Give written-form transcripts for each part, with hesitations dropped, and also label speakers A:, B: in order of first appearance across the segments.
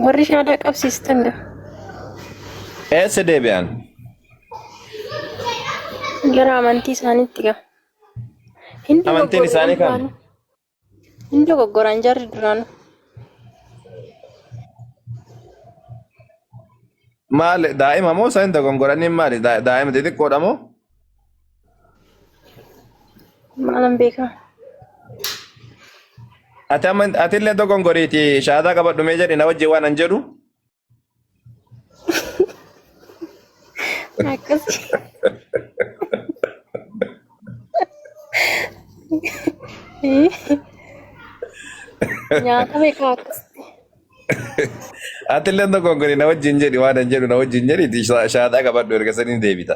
A: Warri shaadaa qabsiistan gaa.
B: Eessa deebi'an?
A: Gara amantii isaaniitti gaa. Hin
B: Amantiin
A: dogoggoran
B: isaanii kam?
A: duraanuu. Hin dogoggoran jarri duraanuu.
B: Maal daa'ima moo isaan dogongoranii maali? Daa'ima xixiqqoodha moo?
A: Maalan beekaa?
B: Ati amma ati illee dogongoriiti shaadaa qabadhu mee jedhi na wajjin waan an jedhu.
A: Akkas. Nyaata beekaa akkasitti.
B: Ati illee dogongorii na wajjin jedhi waan an jedhu na wajjin jedhiiti shaadaa qabadhu erga saniin deebita.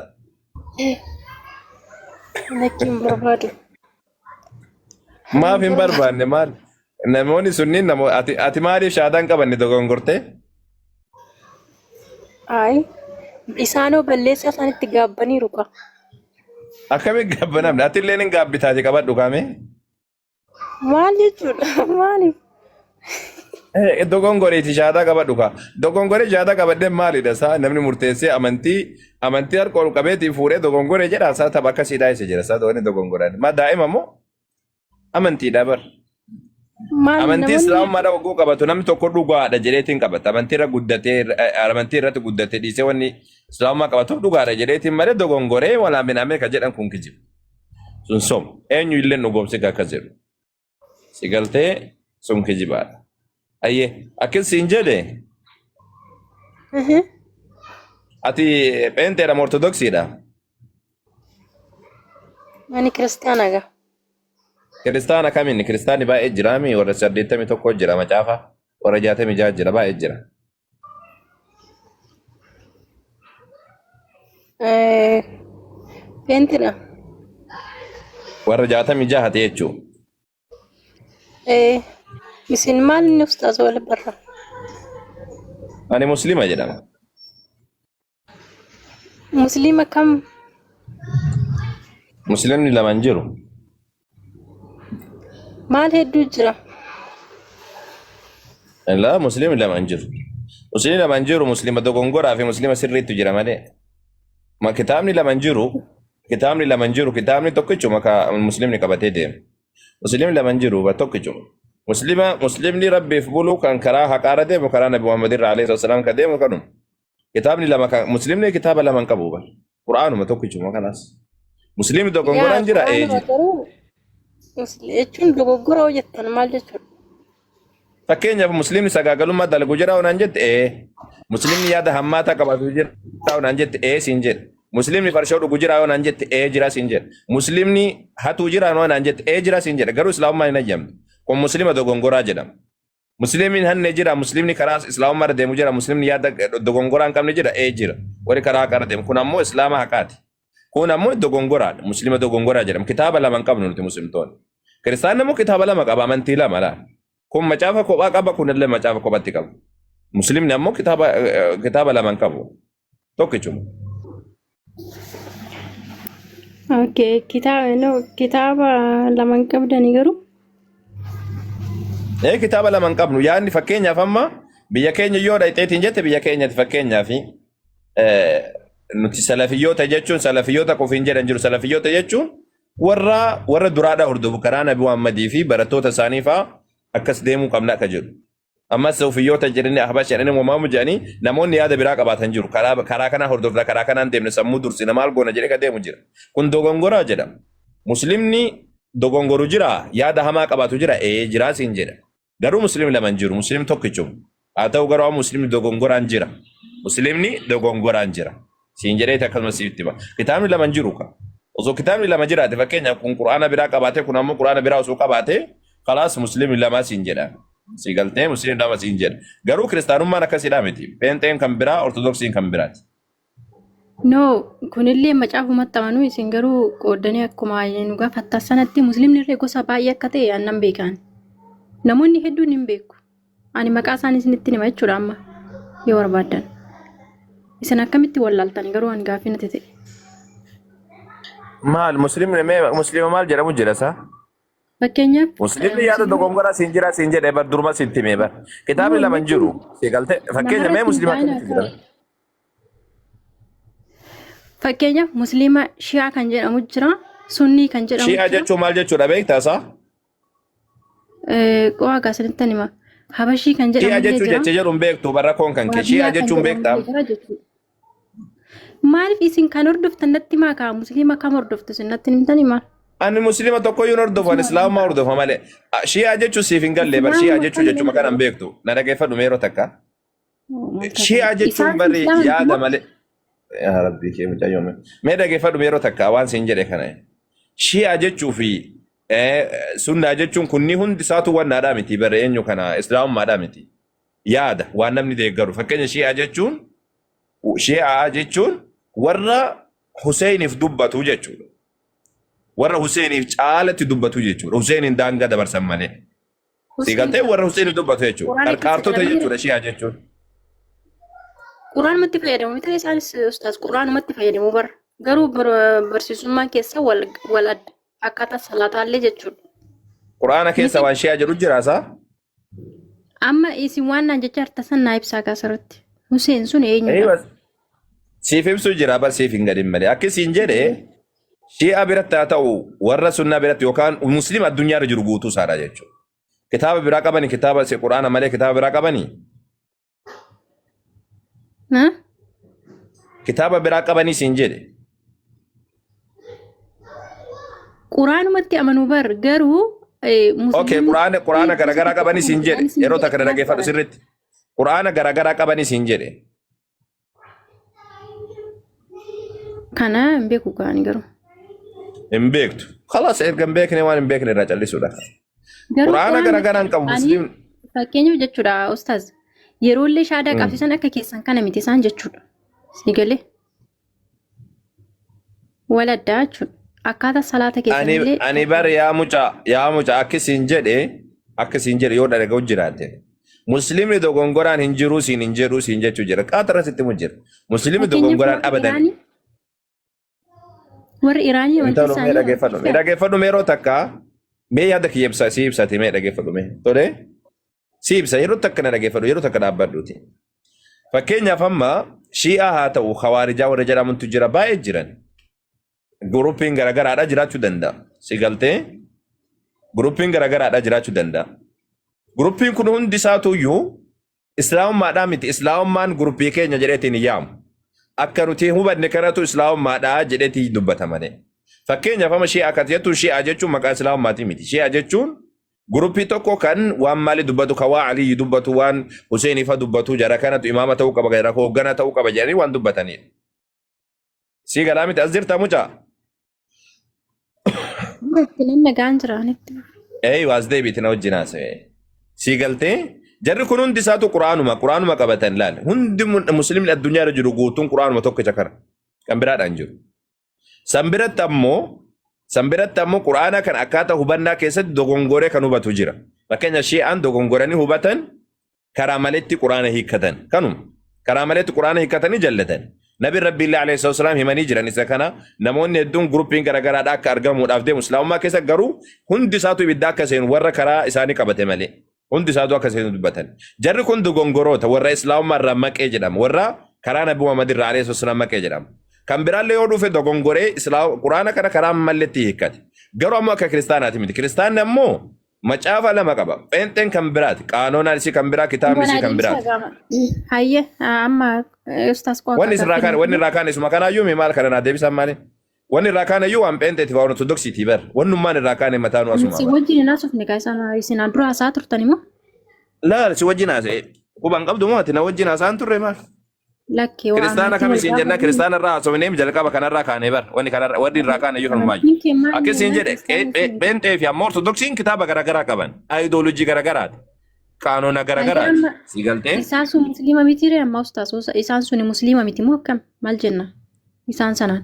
A: Lakki hin barbaadu.
B: Maaf hin barbaanne maal? Namoonni sunniin ati maaliif shaadaa hin qabanne dogongortee?
A: Ayi. Isaanoo balleessaa isaanitti gaabbaniiru kaa.
B: Akkamiin gaabbanamne? Ati illee hin gaabbitaati qabadhu kaamee?
A: Maal jechuudha? Maaliif?
B: Dogongoriiti shaadaa qabadhu kaa. Dogongoree shaadaa qabadhee maalidha isaa namni murteessee amantii harka ol qabeetiin fuudhee dogongoree jedha isaa tapha akkasiidhaa isa jira isaa wanni dogongoraan. Maa daa'ima moo amantiidha bar.
A: Maal
B: Amantii
A: namoonni
B: islaamummaadha wagguu qabatu namni tokko dhugaadha jedheetiin qabata. Amantii irra guddatee amantii irratti guddatee dhiisee wanni islaamummaa qabatuuf dhugaadha jedheetiin malee dogongoree walaa minamee ka jedhan kun kijiba. Sun soba. Eenyu illee dhugoomsi ka akkas jedhu. Si galtee sun kijibaadha. Ayyee akkas siin jedhe ati pheenxeedha moo ortodoksiidha?
A: Ani kiristaana gaa.
B: Kiristaana kamiin? Kiristaanni baay'ee jiraami warra 81 jira macaafa warra 66 jira baay'ee jira.
A: Peentidha.
B: Warra 66 ta'e jechuudha.
A: Isin maal inni ustaaz wal barra?
B: Ani muslima jedhama.
A: Musliima kam?
B: Muslimni lama hin jiru.
A: Maal hedduu jira?
B: Laa muslimni lama hin jiru. Muslimni lama hin jiru muslima dogongoraa fi muslima sirriittu jira malee. Ma kitaabni lama hin jiru. Kitaabni lama hin jiru. Kitaabni tokkichuma ka muslimni qabatee deemu. Muslimni lama hin jiru ba tokkichuma. Muslima muslimni rabbiif bulu kan karaa haqaarra deemu karaa Nabi Muhammad irra alayhi salaam ka deemu kanuma. Kitaabni lama kan muslimni kitaaba lama hin qabu bar. Qur'aanuma tokkichuma kanaas. Muslimni
A: Yaa
B: dogongoraan jira ee
A: quraanuma
B: jira.
A: garuu jechuun dogoggora hoo jettan maal jechuudha?
B: Fakkeenyaaf muslimni sagaagalummaa dalagu jira onaan jette ee. Muslimni yaada hammaataa qabaatu jira onaan jette ee siin jedhe. Muslimni farshoo dhugu jira onaan jette ee jira siin jedhe. Muslimni hatuu jira onaan jette ee jira siin jedhe. Garuu islaamummaan hin hayyamne. Kun muslima dogongoraa jedhama. Musliimni hin hanne jira, musliimni karaa islaamummaa irra deemu jira, musliimni yaada dogongoraa hin qabne jira, ee jira. Warri karaa haqaa irra deemu. Kun ammoo islaama haqaati. Kun ammoo dogongoraadha. Musliima dogongoraa jedhama. Kitaaba lama hin qabnu nuti muslimtoonni. Kiristaanni ammoo kitaaba lama qaba, amantii lama laala. Kun macaafa kophaa qaba, kunillee macaafa kophatti qaba. Musliimni ammoo kitaaba kitaaba lama hin qabu. Tokkichuma.
A: Okay, kitaaba no, kitaaba lama hin qabdanii garuu.
B: Ee kitaaba lama hin qabnu. Yaadni fakkeenyaaf amma biyya keenya yoo dhayxeetiin jette biyya keenyatti fakkeenyaaf nuti salafiyyoota jechuun salafiyyoota qofa hin jedhan jiru. Salafiyyoota jechuun warra warra duraadhaa hordofu karaa Nabi Muhammadii fi barattoota isaanii fa'aa akkas deemuu qabna akka jedhu. Ammas suufiyyoota jedhanii ahbash jedhanii wamaamu jedhanii namoonni yaada biraa qabaatan jiru. Karaa karaa kanaa hordofna karaa kanaan deemna sammuu dursina maal goona jedhee ka deemu jira. Kun dogongoraa jedhama. Muslimni dogongoru jira yaada hamaa qabaatu jira ee jiraa siin jedha. Garuu muslimni lama hin jiru muslimni tokkichuma. Haa ta'u garuu amma muslimni dogongoraan jira. Muslimni dogongoraan jira. Siin jedheeti akkasuma sitti hima. Kitaabni lama hin jiru ka. Osoo kitaabni lama jiraate fakkeenyaaf kun quraana biraa qabaate kun ammoo quraana biraa osoo qabaate kalaas muslimni lama siin jedha. Si galtee muslimni lama siin jedha. Garuu kiristaanummaan akkasiidhaa miti. Pheenxeen kan biraa ortodoksiin kan biraati.
A: No, kunillee macaafumatti amanuu isin garuu qooddanii akkuma nu gaafattan sanatti muslimni illee gosa baay'ee akka ta'e annan beekaan. Namoonni hedduun hin beeku. Ani maqaa isaanii isinitti hima jechuudha amma yoo barbaaddan. Isin akkamitti wallaaltan garuu ani gaaffii natti ta'e.
B: Maal muslimni mee muslima maal jedhamu jira isaa?
A: Fakkeenyaaf
B: Muslimni yaada
A: musliima
B: dogongoraa siin jira siin jedhe bar duruma siin timee bar. Kitaabni
A: no
B: lama hin
A: jechuun
B: jiru. Si galte fakkeenya mee
A: namarratti
B: muslima
A: hin
B: akkamitti
A: taa'in
B: jira?
A: Fakkeenyaaf musliima shi'aa kan jedhamu jira, sunnii kan jedhamu
B: Shi'a
A: jira.
B: jechuun maal jechuudha beektaa isaa?
A: Qo'aa gaasanitti hima. Habashii kan
B: Shi'a
A: jedhamu illee
B: jechuun
A: jira,
B: jecha jedhu hin beektu barra koon kan kee. Shi'a
A: waabiyyaa kan
B: jechuun
A: jedhamu
B: beektaa?
A: illee jira jechuudha. Maaliif isin kan hordoftan natti himaa kaa musliima kam hordoftu isin natti himtan himaa?
B: Ani muslima tokko iyyuu hin hordofu, ani islaamummaa hordofa malee. Shi'a jechuun siif hin galle bar shi'a
A: Islaamuma
B: jechuun
A: kam
B: jechuma kana hin
A: garuu?
B: beektu. Na dhageeffadhu mee yeroo takka.
A: Maal taatan?
B: Shi'a jechuun
A: Isaan
B: barri
A: islaama miti
B: yaada
A: moo?
B: malee. Yaa Rabbii kee mucayyoo mee. Mee dhageeffadhu mee yeroo takka waan siin jedhe kana. Shi'a jechuu fi sunnaa jechuun kunni hundi isaatu wannaadhaa miti bara eenyu kana islaamummaadhaa miti. Yaada waan namni deeggaru. Fakkeenya Shi'a jechuun warra Huseeniif dubbatu jechuudha. Warra Huseeniif caalatti dubbatu jechuudha. Huseeniin daangaa dabarsan malee. Si
A: Huseen
B: galtee warra Huseeniif dubbatu jechuudha.
A: Quraana keessa
B: Qarqaartota
A: jedhamee jira.
B: jechuudha Shi'a jechuun.
A: Quraanumatti fayyadamu miti isaanis ustaaz quraanumatti fayyadamu bara. Garuu barsiisummaan keessa wal wal adda akkaataa salaataallee jechuudha.
B: Quraana keessa
A: Miti
B: waan Shi'a jedhu jira isaa.
A: amma isin waan naan jecha harta san naa ibsaa kaasirratti. Huseen sun eenyudha?
B: Eeywa siif ibsu jira bar siif hin gadin malee. Akki siin jedhe Shi'a biratti haa ta'u warra sunnaa biratti yookaan musliima addunyaarra jiru guutuu isaadha jechuudha. Kitaaba biraa qabani kitaaba quraana malee kitaaba biraa qabani.
A: Ha?
B: Kitaaba biraa qabanii siin jedhe.
A: Quraanumatti amanuu bar garuu
B: Okay,
A: musliimni
B: quraana
A: gosa
B: garagaraa
A: tokko
B: qabanii siin
A: waan
B: jedhe.
A: isin
B: Yeroo
A: jedhe
B: takka na
A: kanaaf
B: dhaggeeffadhu
A: baran.
B: sirriitti. Quraana garagaraa qabanii siin jedhe.
A: Kana hin beeku kaani garuu.
B: Hin beektu. Khalas erga hin beekne waan hin beekne irraa callisuudha.
A: Garuu
B: Quraana
A: quraanumatti
B: garagaraa hin qabu
A: ani
B: musliim.
A: fakkeenyaaf jechuudha ustaaz yeroollee shaadaa qabsiisan akka keessan kana miti isaan jechuudha. Si galee wal addaa jechuudha. Akkaataa salaata
B: Ani
A: keessanillee
B: ani bar yaa mucaa akki siin jedhe yoo dhaga'u jiraate. Musliimni dogongoraan hin jiruu siin hin jedhuu siin jechuu jira. Qaatara sitti mu jira. Musliimni
A: fakkeenyaaf
B: dogongoraan
A: warri
B: abadan.
A: Iraanii warri Iraanii amantii
B: Intalo mee
A: isaanii
B: dhaggeeffadhu. Mee
A: amantii
B: dhaggeeffadhu mee yeroo takka mee yaada kiyya ibsa si ibsati mee dhaggeeffadhu mee. Tole si ibsa yeroo takka na dhaggeeffadhu yeroo takka dhaabbadhuuti. Fakkeenyaaf amma Shii'aa haa ta'u Khawaarijaa warra jedhamantu jira baay'ee jiran. Guruppiin garagaraadha jiraachuu danda'a. Si galtee guruppiin garagaraadha jiraachuu danda'a. Guruppiin kun hundi isaatuyyuu islaamummaadhaa miti. Islaamummaan guruppii keenya jedheetiin hin yaamu. Akka nuti hubanne kanatu islaamummaadhaa jedheetiin dubbata malee. Fakkeenyaaf amma Shii'aa kan jettu Shii'aa jechuun maqaa islaamummaatii miti. Shii'aa jechuun guruppii tokko kan waan maali dubbatu, kan waan Aliyyi dubbatu, waan Huseenii fa dubbatu, jara kanatu imaama ta'uu qaba, jara hoogganaa ta'uu qaba jedhanii waan dubbatanidha. Sii galaa miti as jirta mucaa?
A: Nan nagaan jira anitti.
B: Eeyyu as deebiiti na wajjin haasa'e. Sii galtee jarri kun hundi isaatu quraanuma qabatan laal. Hundi muslimni addunyaa irra jiru guutuun quraanuma tokkicha kana. Kan biraadhaan jiru. San biratti ammoo quraana kan akkaataa hubannaa keessatti dogongoree kan hubatu jira. Fakkeenya shi'aan dogongoranii hubatan karaa maletti quraana hiikkatan. Kanuma. Karaa maletti quraana hiikkatanii jallatan. Nabi Rabbi illee alayhi salatu wasalaam himanii jiran isa kana namoonni hedduun guruppiin garaagaraadha akka argamuudhaaf deemu. Islaamummaa keessa garuu hundi isaatu ibidda akka seenu warra karaa isaanii qabate malee. Hundi isaatu akka seenu dubbatan. Jarri kun dogongoroota warra islaamummaa irraa maqee jedhama. Warra karaa Nabi Muhammad irraa alayhi salatu wasalaam maqee jedhama. Kan biraallee yoo dhufe dogongoree quraana kana karaa malletti hiikkate. Garuu ammoo akka kiristaanaati miti. Kiristaanni ammoo macaafa lama qaba. Pheenxeen kan biraati. Qaanoonaan isii kan biraa, kitaabni isii kan biraati.
A: Hayyee amma ustaas qofa
B: Wanni irraa kaan wanni irraa kaan isuma kanaayyuu mee maal kana naa deebisan maali? Wanni irraa kaan iyyuu waan pheenxeeti waan ortodoksiiti bar. Wannummaan irraa kaane mataa nu asuma
A: Si
B: bar.
A: wajjin hin haasofne kaa isaan isin dura haasaa turtan immoo
B: Laal si wajjin haasa'e. Quban qabdu moo ati na wajjin haasa'an turre maal?
A: Lakkee waa
B: Kiristaana
A: amantii
B: kam
A: wal
B: isiin jennaa
A: gaafatanii
B: kiristaana irraa haasofnee jalqaba kanarraa kaanee bar. Wanni kanarra wanni irraa kaane iyyuu kanumaayyuu.
A: amantiin kee maal
B: Akka isiin
A: maal
B: jedhe
A: kiristaana isin
B: pheenxee fi ammoo ortodoksiin kitaaba garaagaraa qaban. Ayidoolojii garaagaraati. Qaanona
A: Hayyee
B: garaagaraati.
A: amma
B: Si galtee?
A: isaan sun musliima miti ree amma ustaas isaan sun musliima miti moo akkam maal jenna isaan sanaan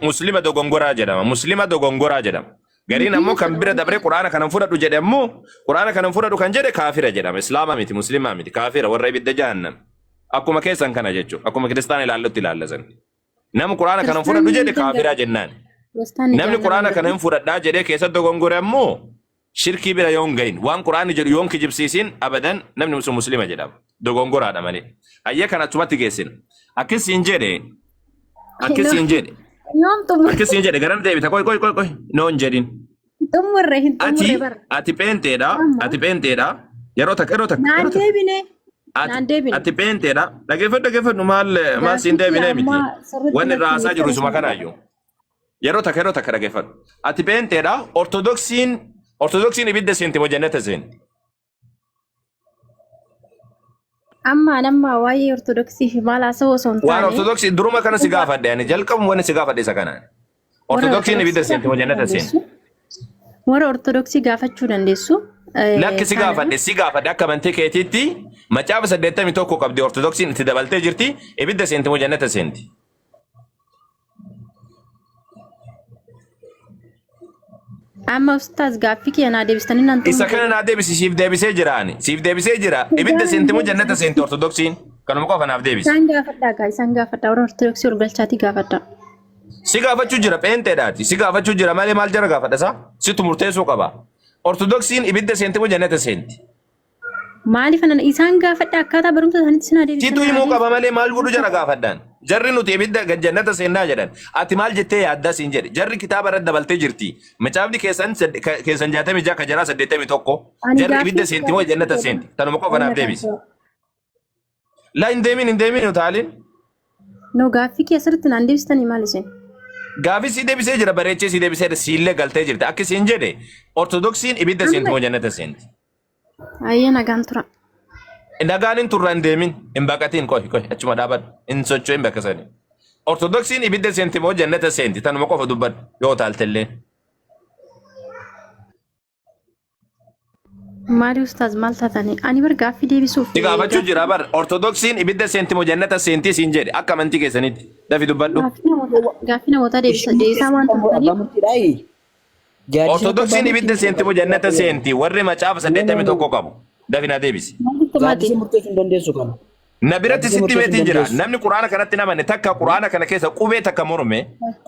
B: Muslima dogongoraa jedhama. Muslima dogongoraa jedhama. Gariin ammoo
A: Muslima
B: kan bira dabree quraana kanan fudhadhu jedhe ammoo quraana kanan fudhadhu kan jedhe kaafira jedhama. Islaama miti, muslimaa miti, kaafira warra ibidda jahannam. Akkuma keessan kana jechuudha. Akkuma kiristaana ilaallutti ilaallasan. Nama quraana kanan fudhadhu
A: kiristaanni
B: jedhe
A: hin
B: kaafiraa
A: danda'u
B: jennaan.
A: kiristaanni
B: Namni
A: jahannama
B: quraana
A: hin
B: kana
A: galu
B: hin fudhadhaa jedhee keessatti dogongore ammoo Shirkii bira yoo hin gahin, waan Qur'aanni jedhu yoo hin kijibsiisin abadan namni sun muslima jedhama. Dogongoraadha malee. Hayyee kana achumatti geessina. Akkas siin jedhe, akkas siin jedhe,
A: Yoom xumurre?
B: akkas siin jedhe garam deebita qoy qoy qoy qoy no hin jedhin.
A: Xumurre hin
B: Ati
A: xumurre bara.
B: ati pheenxeedha,
A: Amma
B: ati pheenxeedha. Yeroo takka yeroo takka
A: naan
B: yeroo takka.
A: deebine
B: Ati
A: naan deebine.
B: ati pheenxeedha. Dhageeffadhu dhageeffadhu maal maal siin
A: Gaaffii kiyya
B: deebinee miti.
A: ammaa sirriitti
B: Wanni irraa
A: natti
B: haasaa jiru
A: hiiktanii
B: isuma
A: sin
B: kanaayyuu. Yeroo takka yeroo takka dhageeffadhu. Ati pheenxeedha. Ortodoksiin Ortodoksiin ibidda seenti moo jannata seenti?
A: Ammaan amma waa'ee Ortodoksii fi maal haasa'u osoo hin
B: Waan
A: taane
B: Ortodoksii duruma kana si gaafadhe ani jalqabuma wanni si gaafadhe isa kanaan.
A: warra
B: Ortodoksiin ibidda
A: Ortodoksii
B: seenti moo
A: gaafachuu
B: jannata seenti?
A: dandeessu. Warra Ortodoksii gaafachuu dandeessu.
B: Lakki si
A: Kana
B: gaafadhe si gaafadhe akka amantii keetiitti macaafa 81 qabdi Ortodoksiin itti dabaltee jirti ibidda seenti moo jannata seenti?
A: Amma ustaaz gaaffii kiyya naa deebistanii naan
B: Isa
A: xumurre.
B: kana naa deebisi siif deebisee jira ani. Siif deebisee jira. Ibidda seenti moo jannata seenti Ortodoksiin? Kanuma qofa naaf deebisi.
A: Isaan gaafadhaa gaa isaan gaafadhaa warra Ortodoksii ol galchaatii gaafadhaa.
B: Si gaafachuu jira pheenxeedhaati. Si gaafachuu jira malee maal jara gaafadha isaa? Situ murteessuu qaba. Ortodoksiin ibidda seenti moo jannata seenti?
A: Maaliif anan isaan gaafadha akkaataa barumsa isaaniitti sinaa deebisan
B: Situ
A: naa
B: himuu qaba
A: deebisan.
B: malee maal godhu jara gaafadhaan. Jarri nuti ibidda gad jannata seennaa jedhan. Ati maal jettee yaaddaa siin jedhe. Jarri kitaaba irratti dabaltee jirti. Macaafni keessan keessan 66 ka jaraa 81.
A: Ani
B: Jarri
A: gaaffii
B: ibidda
A: si
B: seenti moo
A: gaafachuu
B: jannata
A: jedha.
B: seenti? Tanuma qofa naaf
A: Wayna
B: deebisi.
A: gaafii.
B: Laa hin deemin hin deemin utaalin.
A: No gaaffii kee asirratti naan deebistanii maal isin?
B: Gaafii sii deebisee jira bareechee sii deebisee siillee galtee jirti. Akka siin jedhe Ortodoksiin ibidda seenti
A: Amma
B: moo jannata seenti?
A: ayyee nagaan tura.
B: Nagaan hin turra hin deemin hin baqatiin qoy qoy achuma dhaabadhu hin socho'in bakka sani. Ortodoksiin ibidda seenti moo jannata seenti tanuma qofa dubbadhu yoo utaaltellee.
A: Maali ustaaz maal taatanii? Ani bar gaaffii deebisuuf
B: Si gaafachuu
A: gaaffii
B: jira bar Ortodoksiin ibidda seenti moo jannata seentii siin jedhe akka amantii keessanitti dafi dubbadhu.
A: gaaffii namoota gaaffii namootaa deebisa
C: Isheen
A: deebisaa
C: murteessuu
A: waan
C: qabu abbaa
A: turtaniif
C: murtiidhaayi. Gaaddisni akka abbaa
B: Ortodoksiin
C: murtii
B: ibidda
C: miti
B: seenti moo jannata seenti warri macaafa
C: No, no,
B: 81
C: no.
B: qabu dafi naa deebisi.
A: maal jette maati?
C: Gaaddisee murteessuu hin dandeessu kana.
B: Na biratti
C: Gaaddisee
B: sitti
C: murteessuu hin
B: meetiin jira.
C: dandeessu.
B: Namni Quraana kanatti hin amanne takka Quraana kana keessa qubee takka morme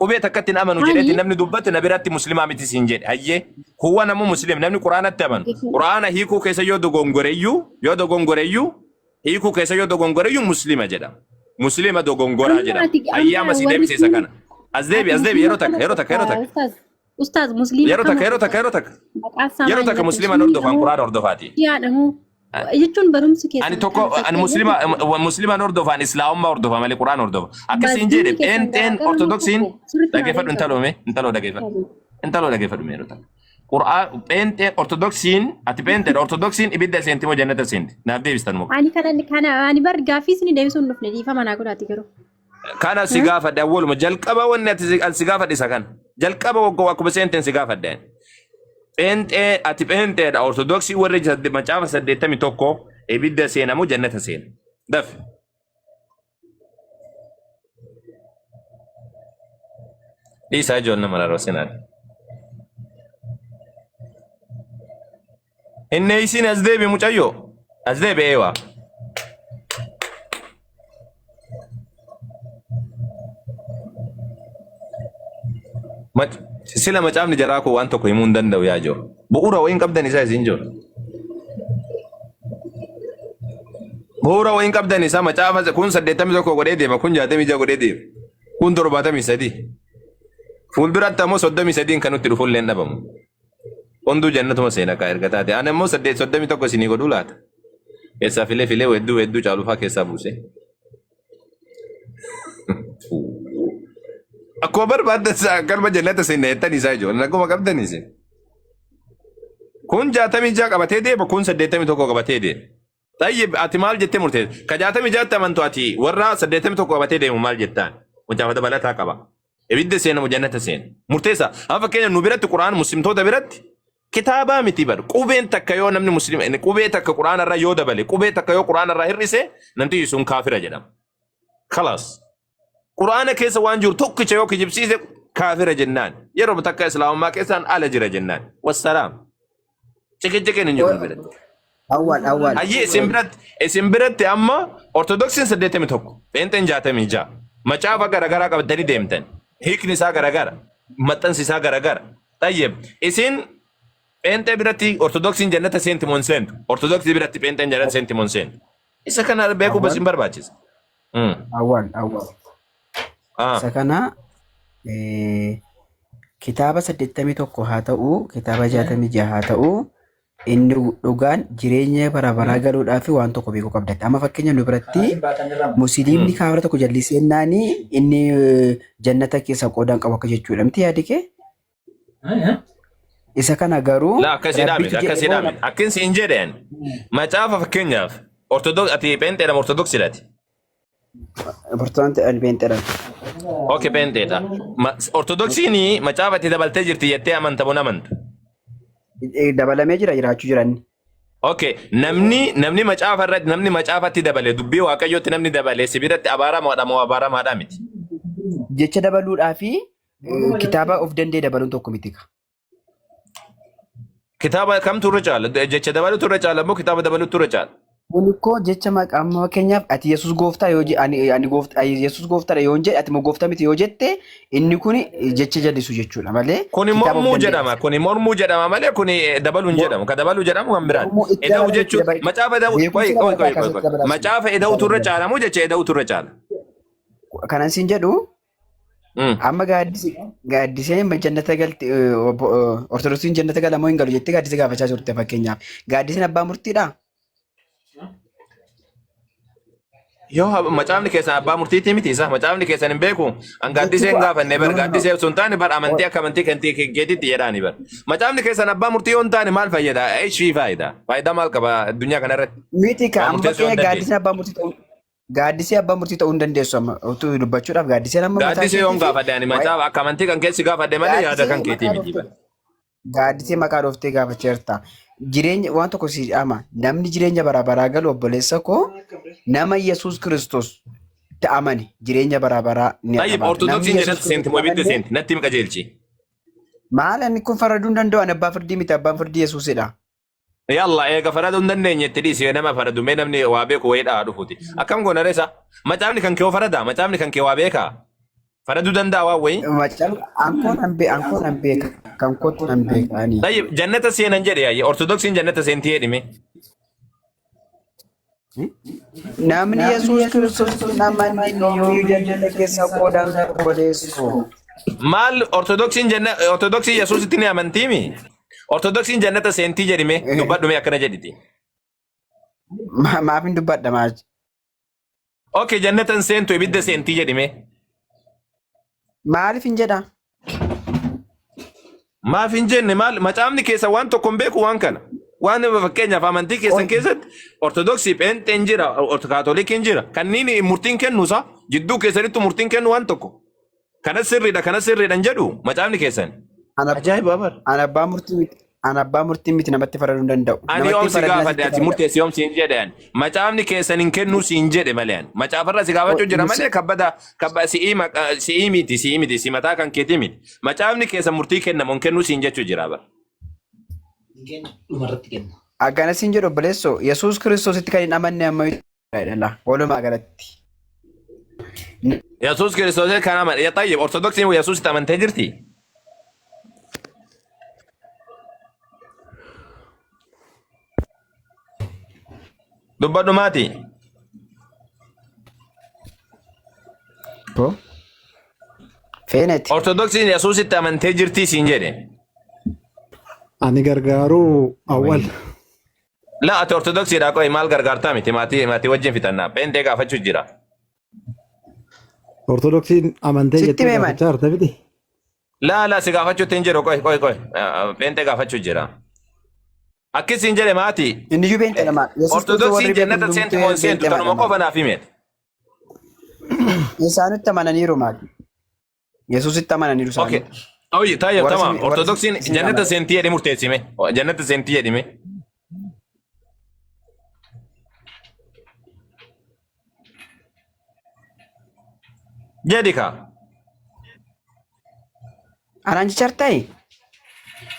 B: qubee takkatti hin amanu jedheeti
A: Ani
B: namni dubbate na biratti muslimaa miti siin jedhe. Hayyee huwa namu muslim namni Quraanatti amanu. Quraana hiikuu keessa yoo dogongoreyyuu yoo dogongoreyyuu hiikuu keessa yoo dogongoreyyuu muslima jedhama. Muslima dogongoraa
A: amma
B: jedhama.
A: ati
B: Hayyee
A: amma
B: amma sii
A: warri
B: deebise isa
A: kun
B: kana. As deebi
A: ati
B: as deebi
A: muslima
B: yeroo takka
A: kam
B: yeroo takka yeroo
A: hordofta
B: takka
A: ustaaz? Ustaaz muslima
B: yeroo
A: kam
B: takka yeroo
A: hordofta?
B: takka yeroo takka
A: Maqaa isaa
B: yeroo
A: maal
B: takka
A: natti
B: musliman
A: sunni
B: hordofaan
A: moo
B: Quraana hordofaati.
A: shiyaadha moo jechuun barumsi
B: Ani
A: keessan
B: tokko
A: kan
B: ani
A: fakkeenyaaf
B: muslima musliman hordofaan islaamummaa hordofa malee quraan hordofa. Akkasiin
A: diinni
B: jedhe
A: keessan
B: pheenxeen
A: garaagara moo
B: ortodoksiin
A: tokko sirriitti naa
B: dhageeffadhu
A: deebisa.
B: intaloo mee intaloo dhageeffadhu intaloo dhageeffadhu mee yeroo takka. Quraan pheenxeen ortodoksiin ati pheenxeen ortodoksiin ibidda seenti moo jannata seenti naaf deebistan moo.
A: Ani kana kana ani bar gaaffii isin deebisuu hin dhufne dhiifama naa godhaati garuu.
B: Kana si gaafadhe awwaluma jalqaba wanni ati ani si gaafadhe isa kana jalqaba waggaa akkuma seenteen si gaafadhe ani. Pheenxee ati pheenxeedha ortodoksii warri macaafa 81 ibidda seenamu jannata seena. Dafi. Dhiisaa ijoollee nama rarraasinaan. Inni isin as deebi mucayyoo. As deebi eewaa. Sila macaafni jaraa koo waan tokko himuu hin danda'u yaa jiru. Bu'uura wayiin qabdan isaa isin jiru. Bu'uura wayiin qabdan isaa macaafa kun 81 godhee deema kun 66 godhee deema kun 73. Fuulduratti ammoo 33 kan nutti dhufu illee hin dhabamu. Hunduu jannatuma seena kaa erga taate. Ani ammoo 31 isinii godhuu laata. Keessaa filee filee weedduu weedduu caalufaa keessaa buuse. Akkuma barbaaddan isaa akkanuma jannata seenna jettanii isaa ijoolleen akkuma qabdan isin. Kun 66 qabatee deema kun 81 qabatee deema. Tayyib ati maal jettee murteessa? Ka 66tti amantu ati warra 81 qabatee deemu maal jettaan? Macaafa dabalataa qaba. Ibidda seena moo jannata seena? Murteessa. Amma fakkeenya nu biratti Qur'aan muslimtoota biratti kitaabaa miti bar. Qubeen takka yoo namni muslima qubee takka Qur'aana irraa yoo dabale qubee takka yoo Qur'aana irraa hir'ise namtichi sun kaafira jedhama. Kalaas. Qur'aana keessa waan jiru tokkicha yoo kijibsiise kaafira jennaan. Yeroo takka islaamummaa keessaan ala jira jennaan. Wassalaam. Ciqiciqiin hin jiru nu biratti.
C: Awwaal awwaal.
B: Hayyee isin biratti isin biratti amma ortodoksiin 81 pheenxeen 66 macaafa garagaraa qabatanii deemtan hiikni isaa garagara maxxansi isaa garagara. Tayyib isin Pheenxee biratti Ortodoksiin jannata seenti moo hin seentu? Ortodoksii biratti pheenxeen jannata seenti moo hin seentu? Isa kana beekuu bas
C: Awwal
B: hin barbaachisa. Mm.
C: awwal awwal.
B: Ah.
C: Isa kana eh, kitaaba 81 haa ta'u, kitaaba 66 haa ta'u, inni dhugaan jireenya bara baraa galuudhaaf waan tokko beekuu qabda. Amma fakkeenya nu biratti musliimni
B: Mm.
C: kaafira tokko jallisee naani inni jannata keessa qoodaan qabu akka jechuudha. Miti yaadi kee? Isa kana garuu
B: La akkasiidhaa miti
C: rabbitu jedhe
B: akkasiidhaa
C: moo
B: miti. Akkin siin jedheen macaafa fakkeenyaaf Ortodoks ati pheenxeedha moo Ortodoksiidhaati?
C: Ortodoksii albeenxedha.
B: Okay pheenxeedha. Ortodoksiin macaafa itti dabaltee jirti jettee amanta moo hin amantu?
C: Dabalamee jira jiraachuu jiran.
B: Okay namni namni macaafa irratti namni macaafatti dabale dubbii waaqayyootti namni dabale si biratti abaaramaadha moo abaaramaadha miti?
C: Jecha dabaluudhaa fi kitaaba of danda'e dabaluun tokko miti.
B: Kitaaba kamtu irra caala? Jecha dabaluutu irra caala moo kitaaba dabaluutu irra caala?
C: Kun ikkoo jecha maqaa amma fakkeenyaaf ati Yesuus gooftaa yoo je ani ani gooftaa Yesuus gooftaadha yoo jedhe ati immoo gooftaa miti yoo jette inni kun jecha jallisu jechuudha malee
B: Kuni
C: kitaaba of
B: mormuu
C: danda'e.
B: jedhama. Kuni mormuu jedhama malee kuni dabaluu hin jedhamu. Ka dabaluu jedhamu kan biraati.
C: Mormuu itti
B: Eda'u
C: dabalame itti
B: jechuun
C: dabale.
B: macaafa eda'u qoy
C: Beekumsi
B: qoy
C: namarraa
B: qoy qoy
C: kaasee
B: qoy.
C: itti dabalaas.
B: Macaafa eda'utu irra caala moo jecha eda'utu irra caala?
C: Kanan siin jedhu Amma gaaddisi gaaddiseen jannata galti ortodoksiin jannata gala moo hin galu jettee gaaddisa gaafachaa turte fakkeenyaaf. Gaaddiseen abbaa murtiidhaa?
B: Yoo macaafni keessan abbaa murtiitii miti isa macaafni keessan hin beeku an
C: Jechi
B: gaaddisee hin
C: koo
B: gaafanne
C: no
B: bar
C: no no.
B: gaaddisee osoo hin taane bar amantii akka amantii kan keetiitti jedhaani bar macaafni keessan abbaa murtii yoo hin taane maal fayyada ishii faayida faayidaa maal qaba addunyaa kanarratti
C: Miti ka
B: waa
C: amma
B: murteessuu hin
C: fakkeenya
B: dandeessu.
C: gaaddiseen abbaa murtii ta'uu gaaddisee abbaa murtii ta'uu hin dandeessu amma utuu dubbachuudhaaf gaaddiseen amma mataa
B: Gaaddisee yoon
C: isheetii fi
B: gaafadhe ani
C: waa'ee
B: macaafa akka amantii kan keessi gaafadhe malee yaada
C: gaaddisee
B: kan keetii
C: maqaa
B: miti
C: dhooftee
B: bar.
C: gaaddisee maqaa dhooftee gaafacheerta. Jireenya waan tokko si ama namni jireenya bara baraa galu obboleessa koo nama Yesuus Kiristoos itti amane jireenya bara baraa ni
B: Tayyib
C: qabaata. Namni
B: ortodoksiin
C: Yesuus
B: jannata seenti
C: Kiristoos
B: moo ibidda
C: amanne
B: seenti natti himi qajeelchi.
C: maal inni kun faraduu hin danda'u ani abbaa firdii miti abbaan firdii Yesuusidha.
B: Yalla eega faraduu hin dandeenye itti dhiisi nama faradu mee namni waa beeku wayii dhahaa dhufuuti. Akkam goona reessa? Macaafni kan kee hoo faradaa? Macaafni kan kee waa beekaa? Faraduu danda'a waan wayii?
C: Macaan ankoon an beeka ankoon an beeka kan kootti an beeka ani.
B: Tayyib jannata seenan jedhe yaayye ortodoksiin jannata seentii jedhime.
C: Namni Yesuus Kiristoos amanne yoomiyyuu jannata keessa qoodaan obboleessu.
B: Maal ortodoksiin janna ortodoksii Yesuusitti ni amantiimi? Ortodoksiin jannata seentii jedhime dubbadhume akkana jedhiti.
C: Maaf hin dubbadha maal?
B: Okay jannata hin seentu ibidda seentii jedhime.
C: Maaliif hin jedha?
B: Maaf hin jenne maal macaafni keessa waan tokko hin beeku waan kana. Waan fakkeenyaaf amantii keessan keessatti ortodoksii pheenxeen jira kaatolikiin jira kanneen murtiin kennuusa jidduu keessanittu murtiin kennu waan tokko. Kana sirriidha kana sirriidha hin jedhu macaafni keessan.
C: Ana
B: Ajaa'iba bara.
C: ana abbaa murtii miti. Ana abbaa murtii miti namatti faraduu hin danda'u.
B: Ani
C: Namatti
B: yoom
C: hin
B: si
C: faradina
B: gaafadhe
C: sitti
B: ati
C: farada.
B: murteessi yoom siin jedhe ani. Macaafni keessan hin kennuu siin jedhe malee ani. Macaafarra si gaafachuu jira malee kabbada kabba si'ii maqa si'ii miti si'ii miti si mataa kan keetii miti. Macaafni keessan murtii kennamu hin kennuu siin jechuu jira bara.
D: Dhumarratti kenna.
C: Akkana siin jedhu obboleessoo Yesuus Kiristoositti kan hin amanne ammayyuu jedha walumaa galatti.
B: Yesuus Kiristoos kan amane ya tayyib Ortodoksiin Yesuusitti amantee jirti. Dubbadhu maati.
C: Feeneti.
B: Ortodoksiin Yesuusitti amantee jirti siin jedhe.
E: Ani gargaaruu awwal.
B: La ati ortodoksiidha qoy maal gargaartaa miti maatii maatii wajjin fixannaa pheenxee gaafachuu jira.
E: Ortodoksiin amantee
C: Sitti
E: jettee
C: mee maal?
E: gaafachaa jirta miti.
B: La la si gaafachuutti hin jiru qoy qoy qoy pheenxee gaafachuu jira. Akki siin jedhe maatii
C: Inni iyyuu beenxe namaa. Yesuus Kiristoos
B: ortodoksiin
C: warri beeku
B: jannata seenti
C: hundumtuu
B: moo hin seentu
C: beenxe
B: tanuma
C: maadha.
B: qofa naaf hime.
C: Isaanitti amananiiru maal? Yesuusitti amananiiru
B: Okay.
C: isaanii.
B: Oyi tayyib
C: Warra
B: tamam
C: isin warra
B: ortodoksiin
C: isin
B: jannata
C: amanan.
B: seentii jedhe murteessime jannata seentii jedhime. Jedhi kaa.
C: Anaan jechartai?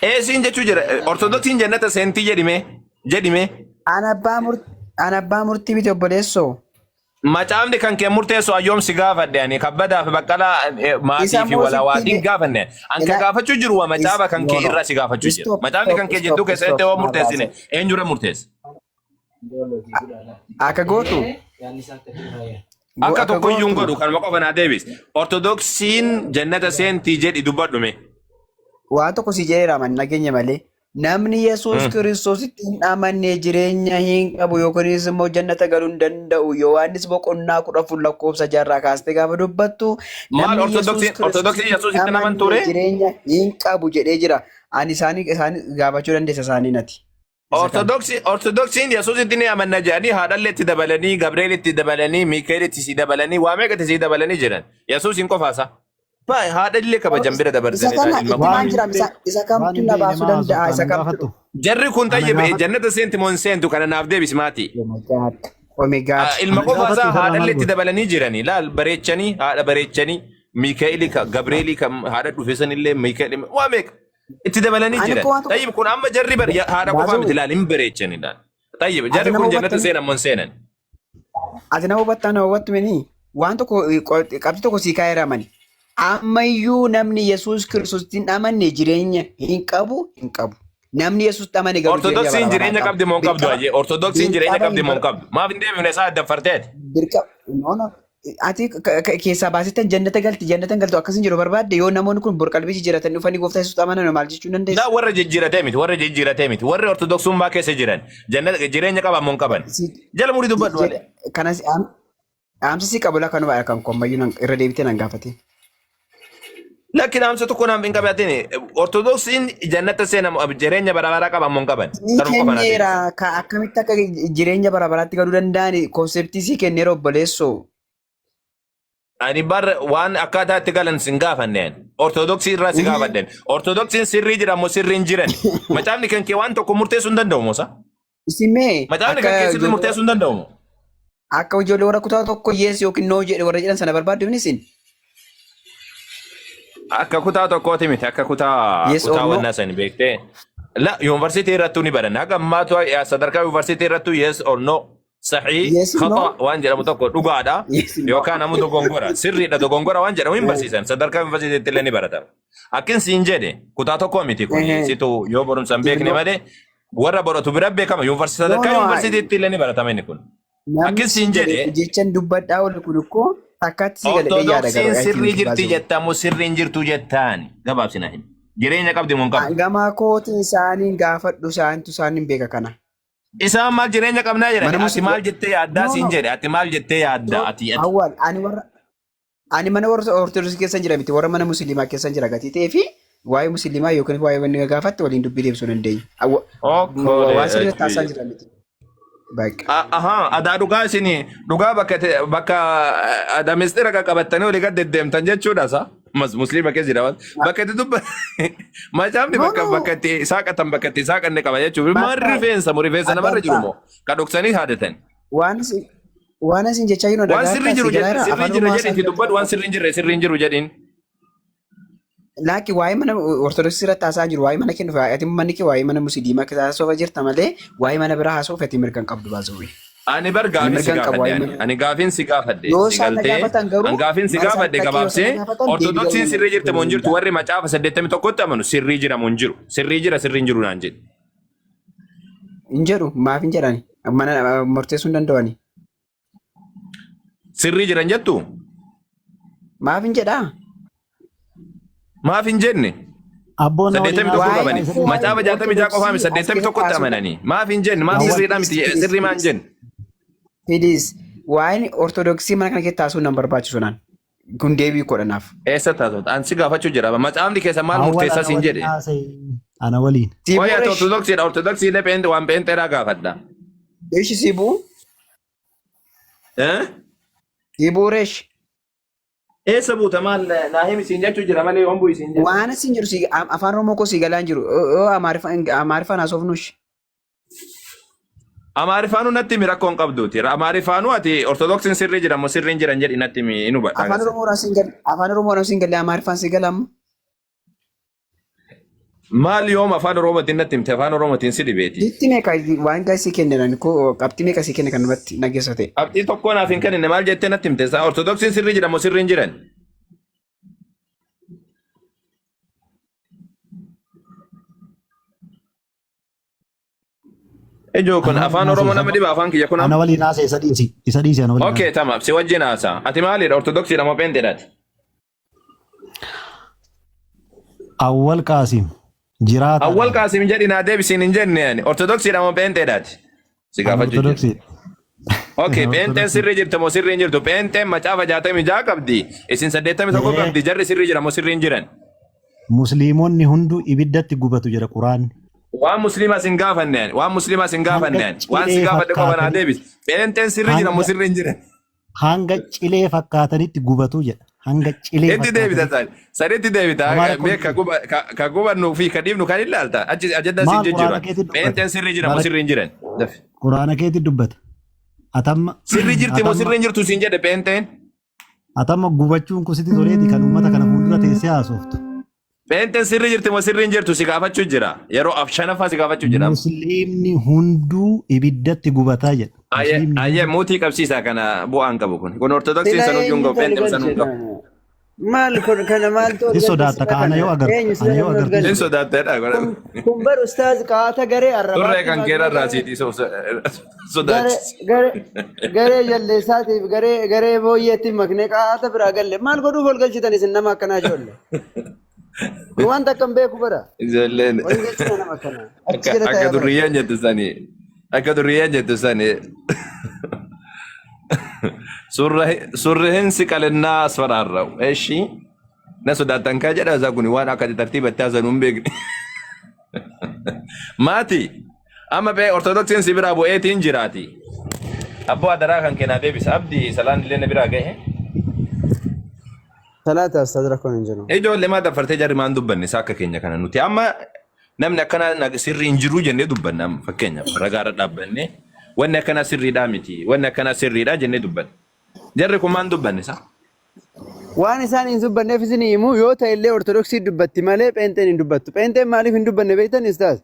B: Ee siin jechuu jira ortodoksiin jannata seentii jedhime jedhime.
C: Ana abbaa murtii miti obboleessoo.
B: Macaafni kan kee murteessu ayyoom si gaafadhe ani kabbadaa fi baqqalaa
C: Isa
B: maatii fi
C: immoo sitti
B: walawaatiin gaafanne. An ka
C: ila
B: gaafachuu jiru waa
C: is
B: macaafa kan
C: no
B: kee
C: no.
B: irra si gaafachuu jira.
C: Stop
B: Macaafni
C: stop
B: kan kee
C: stop
B: jidduu keessatti
C: stop
B: yoo murteessine
C: Marbaase.
B: eenyurra murteessa?
C: Akka gootu
B: Akka
C: akka
B: tokko iyyuu hin
C: gootu
B: godhu kanuma qofa naa deebis. Ortodoksiin jannata seentii jedhi dubbadhu mee.
C: waan tokko si jedheera man nageenya malee. Namni Yesuus Kiristoositti hin amanne jireenya hin qabu yookiinis immoo jannata galuu hin danda'u. Yohaannis boqonnaa 14 lakkoofsa jaarraa kaastee gaafa dubbattu
B: Maal
C: namni Yesuus
B: ortodoksiin ortodoksiin
C: Kiristoositti hin
B: Yesuusitti hin
C: amanne
B: amantu ree?
C: jireenya hin qabu jedhee jira. Ani isaanii gaafachuu dandeessa isaanii nati. Isa kana.
B: Ortodoksiin Yesuusitti ni amanna jedhanii haadhallee itti dabalanii Gabreelitti dabalanii Miikaelitti si dabalanii waa meeqatti si dabalanii jedhan. Yesuusiin qofaasa. Baay haadhallee kabajan bira
C: Isa
B: dabarsanii
C: kana
B: ilma
C: itti
B: qofa.
C: maan jira isa
E: Waan
C: kamtu
E: hin
C: na
E: beekne
C: baasuu
E: maa
C: danda'a
E: haasofta
C: isa
E: ana
C: kamtu
E: gaafattu.
B: Jarri kun
E: Ana
B: xayyibe
E: gaafadhu.
B: jannata seenti moo hin seentu kana naaf deebisi maatii.
C: Oh my God. Oh my God.
B: Ilma
E: Ana
B: qofa
E: gaafattu
B: isaa
E: isarraa maal
B: haadhallee itti
E: goota?
B: dabalanii jiranii laal bareechanii haadha bareechanii Miikaa'eli ka Gabreelii kan haadha dhufe sanillee Miikaa'eli waa meeqa itti dabalanii
C: Ani
B: jiran.
C: koo waan tokko
B: Tayyib kun amma jarri bar haadha qofaa
C: baasuu
B: miti laal hin bareechani laal. Tayyib
C: ati
B: jarri
C: nama
B: kun jannata
C: hubattanii
B: seenan moo hin seenan?
C: ati nama hubattaa nama hubattu mini waan tokko qabxii tokko sii kaa'eera mani. Ammayyuu namni Yesuus Kiristoositti hin amanne jireenya hin qabu hin qabu. Namni Yesuusitti amane garuu jireenya
B: Ortodoksiin
C: bara baraa
B: jireenya
C: qaba.
B: qabdi moo hin qabdu
C: Dirqama
B: ayyee? Ortodoksiin jireenya
C: dirqama
B: qabdi
C: hin
B: moo hin
C: bar
B: qabdu? Maaf hin deebifne isaa adda farteeti?
C: dirqama no no ati keessaa baasittan jannata galti jannata hin galtu akkasin jiru barbaadde yoo namoonni kun bor qalbii jijjiiratan dhufanii gooftaa Yesuusitti amanan maal jechuu
B: Laa
C: dandeessa?
B: warra jijjiiratee miti warra jijjiiratee miti warri ortodoksummaa keessa jiran jannata jireenya qaban moo hin qaban?
C: Si
B: Jala murii dubbadhu malee.
C: kanas dhaamsi si qabu laa kanuma kan kommayyuu irra deebitee nan gaafate.
B: Lakki dhaamsa tokko naaf hin qabaatin. Ortodoksiin jannata seenamu jireenya bara baraa qaban moo hin qaban?
C: Sii
B: Kanuma qofa naa
C: kenneera
B: deebisi.
C: ka akkamitti akka jireenya bara baraatti galuu danda'an konseptii sii kenneera obboleessoo.
B: Ani bar waan akkaataa itti galan sin gaafanneen. Ortodoksii irraa si gaafadhen. Ortodoksiin sirrii jira moo sirrii hin jiran? Macaafni kan kee waan tokko murteessuu hin danda'u moo sa?
C: Isin mee
B: Macaafni
C: akka
B: kan kee sirrii
C: ijoollee
B: murteessuu hin danda'u moo?
C: akka ijoollee warra kutaa tokko yes yookiin no jedhe warra jedhan sana barbaaddu isin.
B: Akka kutaa tokkooti miti akka kutaa
C: Yes or
B: kutaa
C: no?
B: wannaa sani beektee. La yuunivarsiitii irrattuu ni baranna. Haga ammaatu sadarkaa yuunivarsiitii irrattuu yes or no sahii
C: Yes no?
B: khata waan jedhamu tokko dhugaadha
C: Yes no.
B: yookaan ammoo dogongora sirriidha dogongora waan jedhamu hin barsiisan sadarkaa yuunivarsiitiitti illee ni baratama. Akkin siin jedhe kutaa tokko miti kun
C: Ehe.
B: situ yoo barumsa hin beekne
C: No.
B: malee warra baratu bira beekama yuunivarsiitii
C: No
B: sadarkaa
C: no.
B: yuunivarsiitiitti illee ni baratama inni kun.
C: Namni
B: Akkin
C: siin
B: siin
C: jedhe
B: jedhe
C: jechan dubbadhaa oolu kun ikkoo takkaatti si galadhee yaada garuu
B: Ortodoksiin
C: I
B: sirrii
C: think
B: jirti
C: baasuu.
B: jettamu sirrii hin jirtu jettaan gabaabsina himi. Jireenya qabdi moo hin qabdu?
C: Gamaa kootiin isaaniin gaafadhu isaantu isaaniin beeka kana.
B: Isaan maal jireenya qabnaa jedhani
C: Mana
B: ati
C: musliimaa.
B: maal jettee yaaddaa
C: No
B: siin
C: no.
B: jedhe ati maal jettee yaadda ati ati.
C: Awwaal ani warra ani mana warra ortodoksii keessa jira miti warra mana musliimaa keessa jira gatii ta'ee fi waa'ee musliimaa yookiin waa'ee wanni gaafatte waliin dubbii deebisuu dandeenya.
B: Okkolee
C: Waan sirrii taasisaa jira miti. Bakka.
B: Ahaa adaa dhugaa isin dhugaa bakka bakka adaa mistira qaqqabattanii olii gad deddeemtan jechuudha sa. Mas musliima keessa jira waan bakka itti dubba macaafni
C: No
B: bakka
C: no.
B: bakka itti saaqatan bakka itti saaqanne qaba jechuudha. Maal
C: Bakka
B: rifeensa moo rifeensa namarra jiru
C: addantaa
B: moo ka dhoksanii haadatan.
C: waan isin waan isin jechaa jiru
B: Waan
C: dhagaatti
B: sirrii
C: asii
B: jiru
C: galaa
B: jedhi
C: jira
B: sirrii
C: afaan
B: jira
C: Oromoo
B: jedhi
C: haasa'aa
B: itti
C: jira.
B: dubbadhu waan sirrii hin jirre sirrii hin jiru jedhiin.
C: Laakki waa'ee mana ortodoksii irratti haasa'aa jiru waa'ee mana kennuuf ati manni kee waa'ee mana musliimaa keessa haasofaa jirta malee waa'ee mana biraa haasa'uuf ati mirga hin qabdu baasuuf.
B: Ani bar
C: Ani
B: gaafin
C: mirga
B: si
C: hin qabu
B: gaafadhe
C: waa'ee
B: ani.
C: mana.
B: Ani gaafin si gaafadhe
C: Yoo
B: si
C: isaan na
B: galtee
C: gaafatan
B: an
C: garuu
B: gaafin si
C: mana isaanii
B: gaafadhe
C: dhaqee yoo
B: gabaabsee
C: isaan na gaafatan deebii
B: ortodoksiin
C: galuu
B: sirrii jirti moo hin jirtu
C: danda'a.
B: warri macaafa 81tti amanu sirrii jira moo hin jiru sirrii jira sirrii hin jiru naan jedhi.
C: Hin jedhu maaf hin jedhani mana murteessuu hin danda'ani.
B: Sirrii jiran jettu
C: Maaf hin jedhaa?
B: maaf hin jenne
E: Abboon na waliin
B: 81
E: haasa'u
B: qabani
C: Waa'ee waa'ee
B: macaafa 66 qofaa miti
C: ortodoksii as keessatti
B: 81tti
C: haasa'uu
B: amananii maaf hin jenne maaf
C: Please,
B: sirriidha
C: please,
B: miti
C: please,
B: sirrii maa hin
C: please.
B: jenne.
C: Please. Waa'een ortodoksii mana kana keessatti haasa'uun nan barbaachisu naan. Kun deebii koo dhanaaf.
B: Eessa taatota? An si gaafachuu jira. Macaafni keessa maal
E: Awwal
B: murteessaa
E: ana
B: siin
E: waliin
B: jedhe?
E: haasa'e. Ana waliin.
C: Sii
B: Qoy ati
C: bu'uura
B: ortodoksiidha. Ortodoksii illee pheenxe waan pheenxeedhaa gaafadha.
C: ishi sii bu'u.
B: Eh?
C: Sii bu'uura ishi.
B: Eessa buuta maal naa himi siin jechuu jira malee yoon bu'i siin jedhe.
C: Waan isin jiru sii afaan Oromoo koo sii galaa hin jiru. Yoo Amaariffaan haasofnu ishi.
B: Amaarifaanuu natti himi rakkoo hin qabduuti. Amaarifaanuu ati ortodoksiin sirrii jira moo sirrii hin jiran jedhi natti himi hin hubadha.
C: Afaan Oromoo siin galle Afaan Oromoo siin galle Amaariffaan sii gala amma.
B: Maal yoom afaan Oromootiin natti himte afaan Oromootiin si dhibeeti.
C: Sitti meeqa waan gaasii kennan koo qabxii meeqa sii kenne kan namatti nageessa ta'e.
B: Qabxii tokko naaf hin kennine maal jettee natti himte? Isaa Ortodoksiin sirrii jira moo sirrii hin jiran? Ijoo kun
E: Ana
B: afaan
E: waliin
B: Oromoo
E: haasa'e
B: nama dhiba afaan kiyya kun
E: ana
B: amma.
E: waliin haasa'e isa dhiisi isa dhiisi ana waliin
B: Okay,
E: haasa'e.
B: tamaam si wajjin haasa'a. Ati maalidha? Ortodoksiidha moo pheenxeedhaati?
E: Awwal Qaasim
B: Awwal
E: jiraataadha.
B: Qaasim jedhi naa deebisiin hin jenne ani. Ortodoksiidha moo pheenxeedhaati? Si
E: Ani
B: gaafachuu jira.
E: Ortodoksiidha.
B: Okay,
E: Ani
B: pheenxeen
E: Ortodoksiidha.
B: sirrii jirti moo sirrii hin jirtu? Pheenxeen macaafa 66 qabdi. Isin 81
E: Ee
B: qabdi. Jarri sirrii jira moo sirrii hin jiran?
E: Musliimonni hunduu ibiddatti gubatu jedha Quraanni.
B: Waan musliimaa sin gaafanne ani. Waan musliimaa sin
E: Hanga
B: gaafanne ani. Waan si
E: cilee
B: gaafadhe qofa naa
E: fakkaatanii
B: deebisi. Pheenxeen sirrii jira moo
E: hanga
B: sirrii hin jiran?
E: hanga cilee fakkaatanitti gubatu jedha. Hanga cilee
B: Itti deebita
E: fakkaatanitti.
B: sani. Sanitti deebita.
E: Homaa rakkoon
B: Mee
E: hin
B: ka
E: jiru.
B: guba- ka- ka gubannuu fi ka dhiibnu kan ilaalta. Achi ajandaa siin
E: Maal Quraana
B: jijjiiran.
E: keetti dubbata?
B: Pheenxeen sirrii jira moo
E: Bara
B: sirrii hin jiran? Dafi.
E: Quraana keetti dubbata. Atamma
B: Sirrii jirti moo
E: atamma
B: sirrii hin jirtu siin jedhe pheenxeen.
E: atamma gubachuun kun sitti toleeti kan uummata kana fuuldura teessee haasoftu.
B: Pheenxeen sirrii jirti moo sirrii hin jirtu si gaafachuu jira. Yeroo af shanaffaa si gaafachuu jira.
E: Musliimni hunduu ibiddatti gubataa jedha.
B: Ayyee
E: Musliimni
B: ayyee
E: hunduu
B: muutii qabsiisaa kana bu'aan qabu kun. Kun ortodoksiin
D: Sila
B: sanuu hin
D: eenyutu
B: qabu
D: ol
B: pheenxeen sanuu hin
D: galche
B: qabu.
D: kana? Maal kun kana maaltu ol
E: si
D: galche
E: sodaatta
D: sila
E: ka ana
D: kana?
E: yoo agartu
D: Eenyu sila
E: ana yoo
D: namni ol
E: agartu
B: Hin
D: galche?
B: sodaatteedha.
D: Kun kun bar ustaaz qaata garee
B: Turree
D: arrabaatti
B: kan
D: maknee
B: keerra irraa
D: garee
B: siitii
D: garee
B: sodaachisa.
D: garee garee jalleessaatiif garee garee booyyeetti maknee qaata biraa galle maal godhuuf ol galchitan isin nama akkanaa ijoollee? Kun wanta akkam beeku bara.
B: Ijoolleen
D: Ol hin galchina nama akkanaa. Achi
B: akka
D: jala
B: akka
D: taa'ee bara.
B: durriyyaan jettu sani akka durriyyaan jettu sani surri hin siqalinnaa asfaraarra'u. Eshi na sodaattan kaa jedha isaa kun waan akka tartiiba itti haasanu hin beekne. Maati amma bee ortodoksiin si biraa bu'eetiin jiraati. Abboo adaraa kan kennaa deebisa abdii salaan illee na biraa gahe.
D: Salaata ustaaz rakkoon hin jiru.
B: Ijoollee maa daffartee jarri maan dubbanne isaa akka keenya kana nuti amma namni akkana sirrii hin jiru jennee dubbanna amma fakkeenyaaf ragaarra dhaabbanne wanni akkanaa sirriidhaa miti wanni akkanaa sirriidhaa jennee dubbanna. Jarri kun maan dubbanne isaa?
D: Waan isaan hin dubbanneef isin himu yoo ta'e illee ortodoksii dubbatti malee pheenxeen hin dubbattu. Pheenxeen maaliif hin dubbanne beektan ustaaz?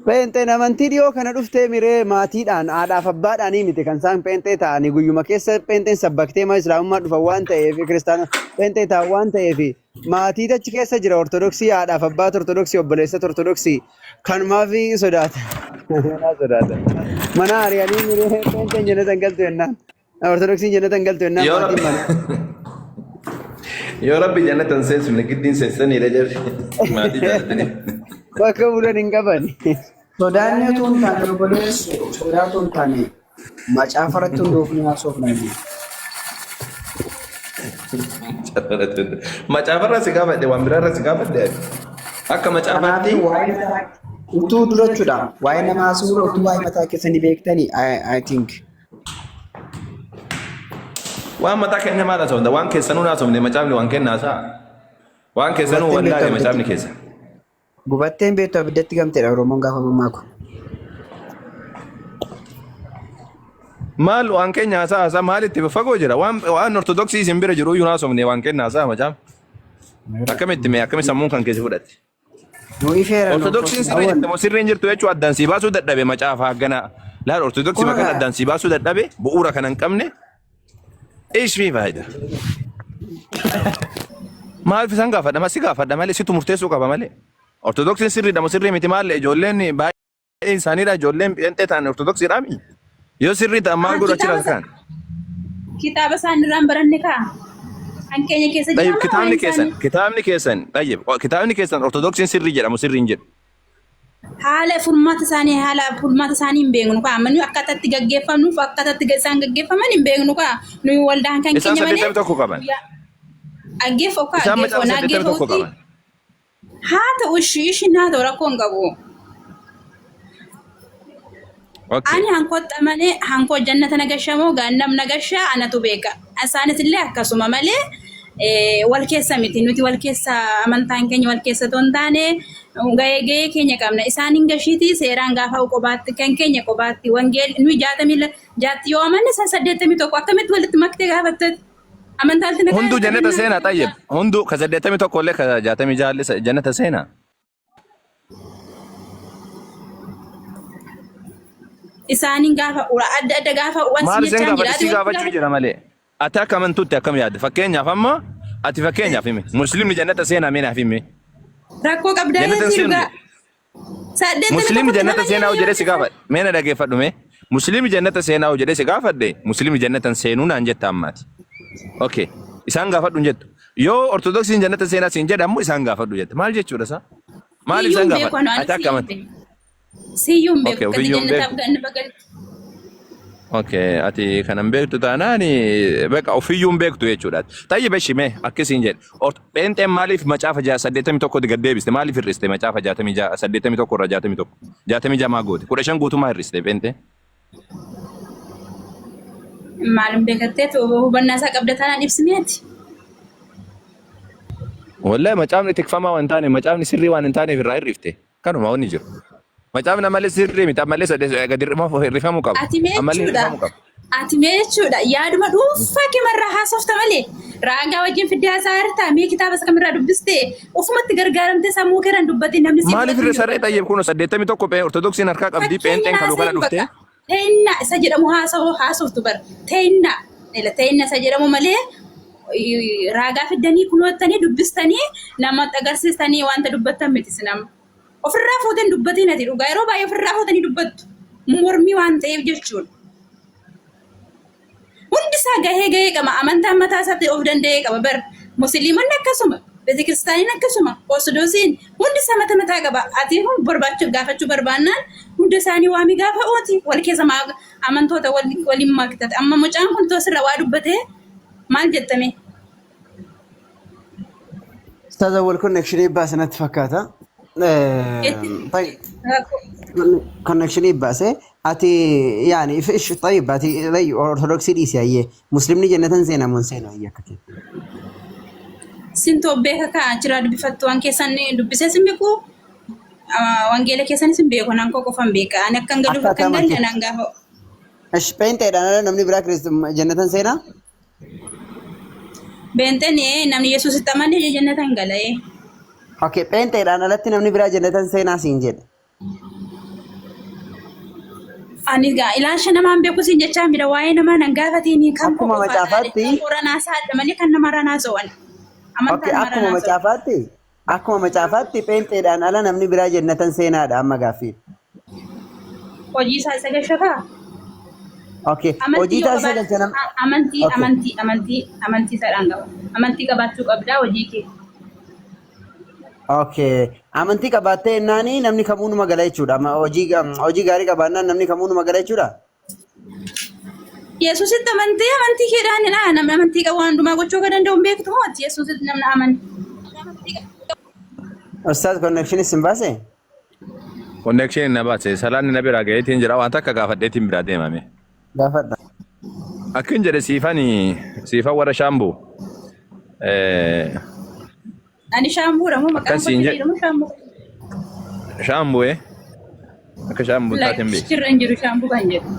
D: Pheenxeen amantii dhiyoo kana dhuftee miree maatiidhaan haadhaaf abbaadhaan miti kan isaan pheenxee ta'anii guyyuma keessa pheenxeen sabbaktee ma islaamummaa dhufan waan ta'eef kiristaana pheenxee ta'an waan ta'eef maatii achi keessa jira ortodoksii haadhaaf abbaatu ortodoksii obboleessatu ortodoksii kanumaaf sodaata. Kanaa sodaata. Mana ari'anii miree pheenxeen jennatan galtu jennaan. Ortodoksiin jennatan galtu jennaan
B: Yoo
D: maatiin
B: rabbi
D: mana.
B: yoo rabbi jannatan seensifne giddiin seensisaniidha jarri maatii jaallatanii.
D: Bakka bulan hin qaban.
C: Sodaanni utuu hin taane obboleessu sodaa utuu hin taane macaafa irratti hundoofnee haasofna inni.
B: Macaafarraa si gaafadhe waan biraarraa si gaafadhe ani. Akka
C: Kanaaf
B: macaafaatti
C: waa'ee mataa utuu dura jechuudha. Waa'ee nama haasofnu utuu waa'ee mataa keessanii beektanii I think.
B: waan mataa keenya maal haasofna waan keessanuu haasofne macaafni waan kenna haasa'a. Waan keessanuu
C: Gubatteen beektu
B: wallaale macaafni
C: abiddatti
B: keessa.
C: gubatteen beektu abiddatti gamteedha Oromoon gaafa mammaaku.
B: Maal waan keenya haasaa haasaa maalitti fagoo jira waan waan ortodoksii isin bira jiru iyyuu haasofne waan keenya haasaa macaaf. Akkamitti mee akkami sammuun kan keessa fudhatte.
C: Nu ifeera nu
B: Ortodoksiin sirrii
C: awwal.
B: jirti moo sirrii hin jirtu jechuu addaan sii baasuu dadhabe macaafa haggana. Laal ortodoksii
C: Kun
B: makan addaan sii baasuu dadhabe bu'uura kana hin qabne ish fi faayida. Maaliif isaan gaafadha si gaafadha malee situ murteessuu qaba malee. Ortodoksiin sirriidha moo sirrii miti maal ijoolleen baay'een isaaniidha ijoolleen pheenxee ta'an ortodoksiidha mi? Yoo sirrii ta'an maal godhu
F: Kitaaba
B: achirraa
F: isa
B: kaan?
F: kitaaba isaan irraan baranne kaa. Kan keenya keessa jira
B: Tayyib
F: moo
B: kitaabni
F: waan
B: keessan
F: isaanii?
B: kitaabni keessan tayyib kitaabni keessan ortodoksiin sirrii jedhamu sirrii hin jedhu.
F: Haala furmaata isaanii haala furmaata isaanii hin beeknu kaa. Amma nuyi akkaataa itti gaggeeffamnuuf akkaataa itti isaan gaggeeffaman hin beeknu kaa. Nuyi waldaan kan
B: Isaan
F: keenya malee
B: 81 qaban.
F: guyyaa aggeeffoo kaa
B: Isaan
F: aggeeffoo
B: macaafa
F: na
B: 81
F: aggeeffootti
B: qaban.
F: haa ta'u ishii ishiin haa ta'u rakkoo hin qabu.
B: Okay.
F: Ani hankootti amanee hankoo jannata nagasha moo gaannam nagashaa anatu beeka. Isaanis illee akkasuma malee wal keessa miti. Nuti wal keessa amantaan keenya wal keessa otoo hin taane gahee gahee keenya qabna. Isaan hin gashiiti seeraan gaafa qobaatti kan keenya qobaatti wangeel nuyi jaatamii jaatti yoo amanne isaan 81 akkamitti walitti maktee gaafattati. Amantaatti na
B: Hunduu
F: kaa'e
B: jannata seenaa xayyib. Hunduu ka 81 illee ka 66 illee jannata seenaa.
F: Isaaniin gaafa adda adda gaafa waan
B: Maal
F: si
B: isin
F: jechaan
B: gaafadhe
F: jira.
B: si gaafachuu jira malee. Ati akka amantuutti akkam yaadde? Fakkeenyaaf amma ati fakkeenyaaf himi. Muslimni jannata seenaa mee naaf himi.
F: Rakkoo qabdaa
B: Jannata
F: yeesii
B: seenu
F: dhugaa. Saddeettamii
B: Muslimni
F: tokkotti
B: jannata
F: nama
B: seenaa
F: jedhee
B: jedhee si gaafadhe. Mee na dhageeffadhu mee. Muslimni jannata seenaa jedhee si gaafadhe. Muslimni jannata seenuu naan jetta ammaati. Okay. Isaan gaafadhu hin jettu. Yoo Ortodoksiin jannata seenaa siin jedhamu isaan gaafadhu jette. Maal jechuudha isaa? Maaliif
F: Siyyuu
B: isaan
F: hin beeku
B: gaafadhu?
F: anu
B: Ati akka
F: siyyuu hin
B: amanti.
F: beeku. Siyyuu hin beeku
B: Okay,
F: akkatti
B: ofiyyuu hin
F: jannataaf
B: beektu.
F: ganna bagalti.
B: Okay, ati kanan beektu taanaan beqa ofiyyuu hin beektu jechuudha. Tayyib eshi mee akkasiin jedhe. Pheenxeen maaliif macaafa 81 gad deebiste? Maaliif hir'iste macaafa 66 81 irraa 61? 66 maa goote? 15 guutummaa hir'iste pheenxeen.
F: Maalum beekatteetu hubannaa isaa qabda taanaan ibsimeeti.
B: Wallahi macaafni tikfamaa waan hin taane macaafni sirrii waan hin taaneef irraa hir'ifte. Kanuma wanni jiru. Macaafni ammallee sirrii miti ammallee gadi hir'ifamuu qaba.
F: Ati mee
B: Ammallee
F: jechuudha.
B: hir'ifamuu qaba.
F: Ati mee jechuudha yaaduma dhuunfaa kemarraa haasofta malee raagaa wajjin fiddee haasaa jirta mee kitaaba isa kamirraa dubbiste ofumatti gargaaramtee sammuu keeraan dubbatiin namni si
B: Maaliif
F: fudhatu
B: irra
F: hin
B: saree
F: jiru.
B: xayyeef kun 81 Ortodoksiin harkaa qabdi
F: Fakkeenya
B: pheenxeen kaluu kana
F: haasa'in
B: dhuftee.
F: bakka teenna isa jedhamu haasa'u haasoftu bara teenna ila teenna isa jedhamu malee raagaa fiddanii kunoottanii dubbistanii namatti agarsiistanii wanta dubbattan miti isin amma. Ofirraa fuuteen dubbatiin ati dhugaa yeroo baay'ee ofirraa fuutanii dubbattu mormii waan ta'eef jechuudha. Hundi isaa gahee gahee qaba. Amantaan mataa isaatti of danda'ee qaba. Bar musliimonni akkasuma, beetekiristaaniin akkasuma, ortodoksiin hundi isaa mata mataa qaba. Ati kun barbaachuu gaafachuu barbaannaan hunda isaanii waamii gaafa ooti wal keessa amantoota waliin maktate. Amma mucaan kun tosirra waa dubbatee maal jettame?
D: Ustaaz Awwal connection baase natti fakkaata. Connection baase ati yaani ish tayyib ati ortodoksii dhiisi hayyee muslimni jannatan seenaa moo hin seenu hayyee akka kee.
F: Sintoo beeka kaa achirraa dubbifattu waan keessan dubbisee sin beeku wangeela keessanis hin beeku naan koo qofan beeka ani akkan galuuf
D: Akka
F: akkan galle
D: amantii.
F: naan gaafa
D: Ish pheenxeedhaan ala namni biraa jannatan seenaa?
F: Beenxeen namni Yesuusitti amane jannata hin gala.
D: Okay, pheenxeedhaan alatti namni biraa jannatan seenaa siin jedhe.
F: Ani gaa ilaalcha namaan beeku siin jechaa mira waa'ee namaa nan gaafatiin kan koo
D: Akkuma
F: qofaa
D: macaafaatti
F: kan koo ranaa saadha malee kan nama ranaa so'an. Amantaa
D: okay,
F: nama
D: akkuma
F: ranaa so'an.
D: macaafaatti akkuma macaafaatti pheenxeedhaan ala namni biraa jannatan seenaadha amma gaaffii.
F: Hojii isaa isa gashafaa.
D: Okay,
F: Amantii
D: hojii
F: yoo
D: taasisa
F: qabaat
D: galcha nam
F: amantii
D: okay.
F: amantii amantii amantii isaadhaan qaba. Amantii qabaachuu qabdaa hojii kee.
D: Okay. Amantii qabaattee jennaani namni kamuu numa gala jechuudha. Amma hojii gaarii qabaannaan namni kamuu numa gala jechuudha.
F: Yesuusitti amantee amantii keedhaanidha. Namni amantii qabu waan hundumaa gochuu akka danda'u hin beektu moo ati Yesuusitti namni amane.
D: Ustaaz connection isin baase?
B: Connection na baase salaanni na biraa gaheetiin jira waan takka gaafadheetiin biraa deemame.
D: Gaafadha.
B: Akkin jedhe siifani siifan warra shaambuu.
F: Ani shaambuudha moo maqaan
B: Akkan siin
F: koo
B: jedhe
F: jedhamu shaambuu.
B: shaambuu akka shaambuu taateen beeku.
F: Lakki irra hin jiru shaambuu kan jedhu.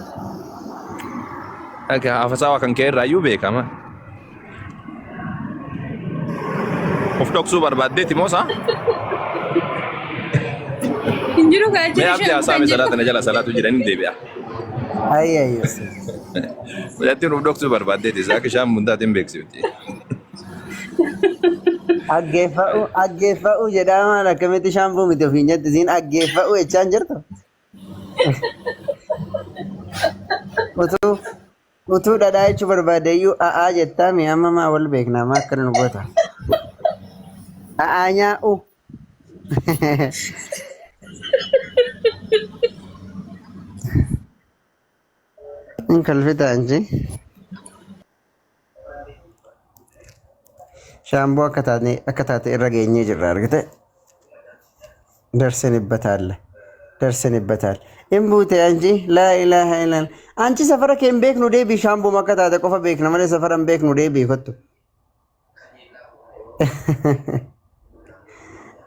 B: Akka hafasaawaa kan ka'e irraayyuu beekama. Of dhoksuu barbaaddeeti moo isaa?
F: Hin jiru kaa
B: Mee
F: jiru
B: abdii
F: shaambuu
B: haasaa
F: kan
B: mee
F: jedhu.
B: salaata na jala salaatu jedhanii deebi'a.
D: Ayyi ayyi ustaaz.
B: Mucattiin of dhoksuu barbaaddeeti isaa akka shaambuun taateen beeksifti.
D: Aggeeffa'u aggeeffa'u jedhaa maal akkamitti shaambuu miti ofiin jetti isiin aggeeffa'u jechaa hin jirtu. Utuu utuu dhadhaa jechuu barbaade iyyuu a'aa jettaa mi amma maa wal beekna maa akkana nu goota. A'aa nyaa'u. Hin kalfita anchi. Shaamboo akka taate irra geenyee jirra argite. Darsen ibbataalla. Darsen ibbataalla. In buute anchi laa ilaaha illallah. Anchi safara kee hin beeknu deebii shaamboo akka taate qofa beekna malee safara hin beeknu deebii kottu.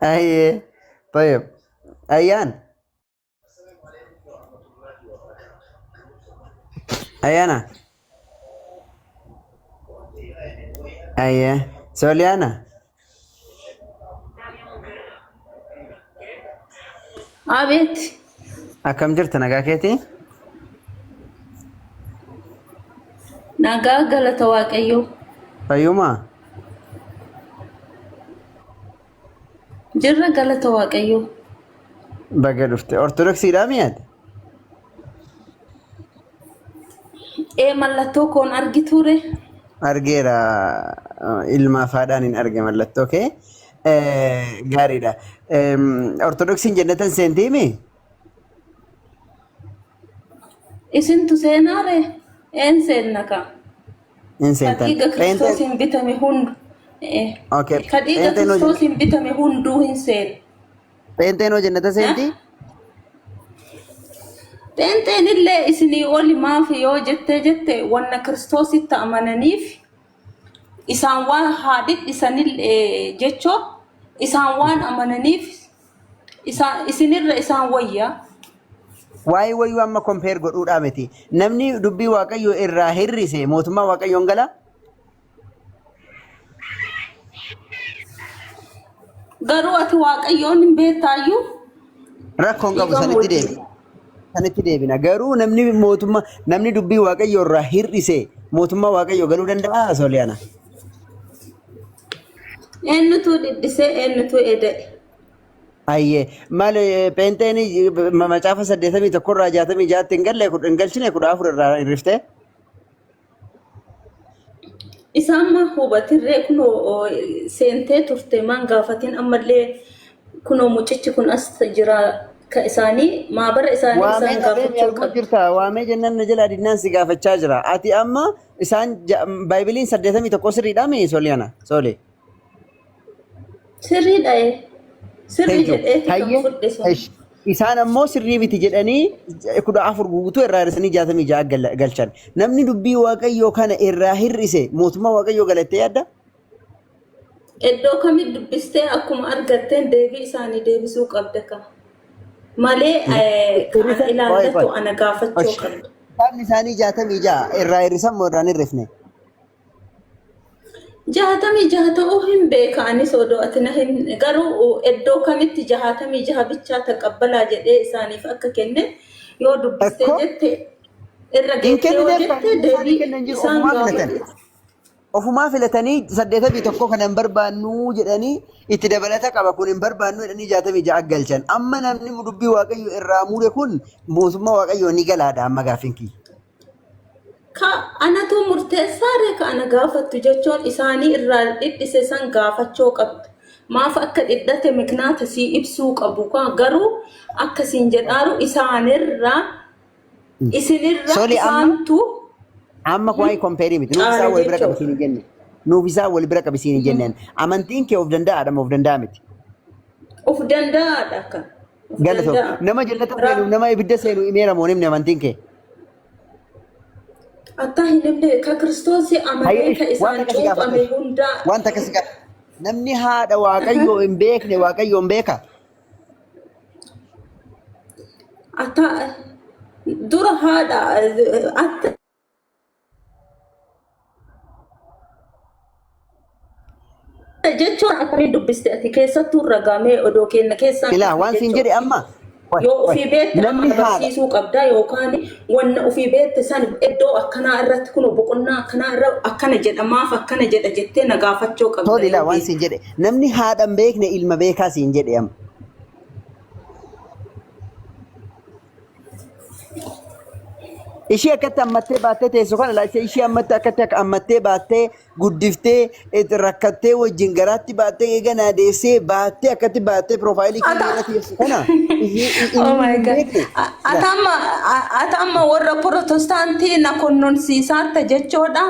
D: Ayyee. Tayyib. Ayyaan. Ayyaana. Ayyee. Sooliyaana.
G: Abeet.
D: Akkam jirta nagaa keetii?
G: Nagaa galata Waaqayyoo.
D: Fayyumaa?
G: Jirra galata Waaqayyoo.
D: Baga dhufte. Ortodoksiidhaa mi'aati?
G: Ee mallattoo koon argituure.
D: Argeera ilmaaf haadhaan hin arge mallattoo kee. Gaariidha. Ortodoksiin jannatan seentiimi?
G: Isintu seenaare? Een seenna ka.
D: Hin
G: Ka
D: seentan.
G: dhiiga
D: Pheenxeen
G: Kiristoosiin bitame hundu.
D: okay.
G: Ka dhiiga
D: Pheenxeen hoo
G: Kiristoosiin bitame hunduu hin seenu.
D: pheenxeen hoo jannata seentii?
G: Pheenxeen illee isinii oli maaf yoo jettee jette wanna Kiristoositti amananiif isaan waan haa dhidhisanillee jechoo isaan waan amananiif isaan isinirra isaan wayya.
D: Waa'ee wayyuu amma kompeer godhuudhaa miti. Namni dubbii Waaqayyoo irraa hir'ise mootummaa Waaqayyoon galaa?
G: Garuu ati Waaqayyoon hin beektaayyuu
D: Rakkoon qabu
G: dhiifama
D: sanitti
G: wajjin.
D: deebina. Sanitti deebina. Garuu namni mootummaa namni dubbii Waaqayyoo irraa hir'ise mootummaa Waaqayyoo galuu danda'aa Sooliyaana?
G: Eenyutu dhidhisee eenyutu eda'e?
D: Ayyee maal pheenxeen macaafa 81 irraa 66tti hin galle hin galchine 14 irraa hir'iftee?
G: Isaan maa hubatirree kunoo seentee turte maan gaafatin ammallee kunoo mucichi kun as jira ka isaanii maabara isaanii
D: Waamee
G: isaan
D: dhabee mi
G: gaafachuu
D: arguu
G: qabdi.
D: jirta. Waamee jennaan na jalaa dinnaan si gaafachaa jira. Ati amma isaan baaybiliin 81 sirriidhaa mi Sooliyaana? Sooli.
G: Sirriidha ee. Sirrii
D: Thank you.
G: jedheeti kan
D: Hayyee.
G: fudhe sun.
D: Ish. Isaan ammoo sirrii miti jedhanii 14 guutuu irraa hir'isanii 66 galchan. Namni dubbii Waaqayyoo kana irraa hir'ise mootummaa Waaqayyoo galattee yaadda?
G: Iddoo kamitti dubbistee akkuma argatteen deebii isaanii deebisuu qabda ka. Malee kan
D: Hir'isa. Qoy
G: ilaallatu
D: qoy.
G: ana gaafachuu
D: Osh.
G: qabda.
D: Kitaabni isaanii 66 irraa hir'isan moo irraa hin hir'ifne?
G: 66 ta'uu hin beeka anis odoo ati na hin garuu iddoo kamitti 66 bichaa taqabbalaa jedhee isaaniif akka kenne yoo dubbistee
D: Ekkoo
G: jette irra
D: hin
G: geettee yoo
D: kennineef kan
G: jette
D: inni isaanii
G: deebii
D: kennan jiru
G: isaan
D: ofumaa filatan.
G: gaafate.
D: Ofumaa filatanii 81 kana hin barbaannuu jedhanii itti dabalata qaba kun hin barbaannuu jedhanii 66 galchan. Amma namni dubbii Waaqayyo irraa mure kun mootummaa Waaqayyoo ni galaadha amma gaaffiin kiyya.
G: Ka anatu murteessaare ka ana gaafattu jechuun isaanii irraa dhidhise san gaafachuu qabda. Maaf akka dhidhate miknaata sii ibsuu qabu ka garuu akka siin jedhaaru isaanirraa isinirra
D: Soli amma
G: isaantu
D: amma waa'ee kompeerii miti. Nuuf
G: caala
D: isaan wal bira
G: jechuudha.
D: qabisiin hin jenne. Nuuf isaan wal bira qabisiin hin jenneen. Amantiin kee of danda'aadha moo of danda'a miti?
G: Of danda'aadha kan. Of
D: Galatoo.
G: danda'a.
D: Nama jannata seenuuf nama ibidda seenu himeera moo hin himne amantiin kee?
G: Attaa hin himne ka Kiristoosii amanee
D: Hayyee
G: ka
D: waan
G: isaan
D: takka si gaafadha.
G: cuuphame hundaa.
D: Waan takka si gaafadha. Namni haadha Waaqayyoo hin beekne Waaqayyoo hin beeka.
G: Attaa dura haadha atta jechuun akkamiin dubbiste ati keessattuu ragamee odoo kenna keessaan
D: Ilaa
G: dhufne
D: waan siin
G: jechuudha.
D: jedhe amma. Qoy
G: Yoo
D: qoy.
G: ofii beekte amma
D: Namni
G: na
D: haadha
G: barsiisuu qabda yookaan wanna ofii beekte san iddoo akkanaa irratti kun boqonnaa akkanaa irra akkana jedha maaf akkana jedha jettee na gaafachuu qabda
D: tole ilaa
G: yoo
D: waan
G: beekte.
D: siin jedhe namni haadha hin beekne ilma beekaa siin jedhe amma. Ishii akkatti ammattee baattee teessu kana ilaalcha ishii ammatti akkatti akka ammattee baattee guddiftee itti rakkattee wajjin garaatti baattee eega naa deessee baattee akkatti baattee piroofaayilii kiyya irra teessu kana ishii
G: Oh
D: inni
G: my
D: hin
G: God.
D: beekne.
G: Ati amma ati amma warra Protestaantii na konnonsiisaatta jechuudha.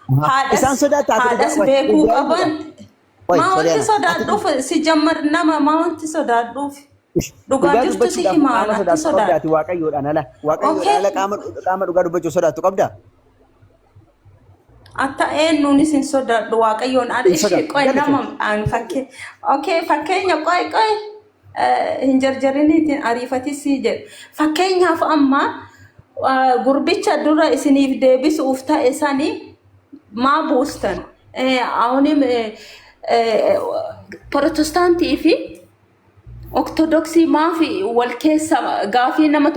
D: Isaan
G: Haadhas
D: sodaata ati dhugaa
G: haadhas
D: qoy
G: beekuu
D: dhugaa himudha.
G: qaban.
D: Qoy
G: Maa wanti
D: Sooliyaana ati
G: sodaadhuuf si jammar nama maa wanti sodaadhuuf dhugaa
D: dhugaa
G: jirtu si
D: dubbachuudhaaf
G: himaa
D: qaama
G: natti
D: sodaattu qabda
G: sodaadhu.
D: ati waaqayyoodhaan ala waaqayyoodhaan
G: Okay.
D: ala qaama qaama dhugaa dubbachuu sodaattu qabda.
G: Atta eenyuunis hin sodaadhu waaqayyoon ala
D: Hin
G: ishee
D: sodaattu.
G: qoy
D: Galatoom.
G: nama aan fakkee okay fakkeenya qoy qoy hin jarjariniitiin ariifatisii jedhu fakkeenyaaf amma gurbicha dura isiniif deebisuuf ta'e sani maa buustan አሁንም Protestaantii fi Ortodoksii maaf wal keessa gaafii nama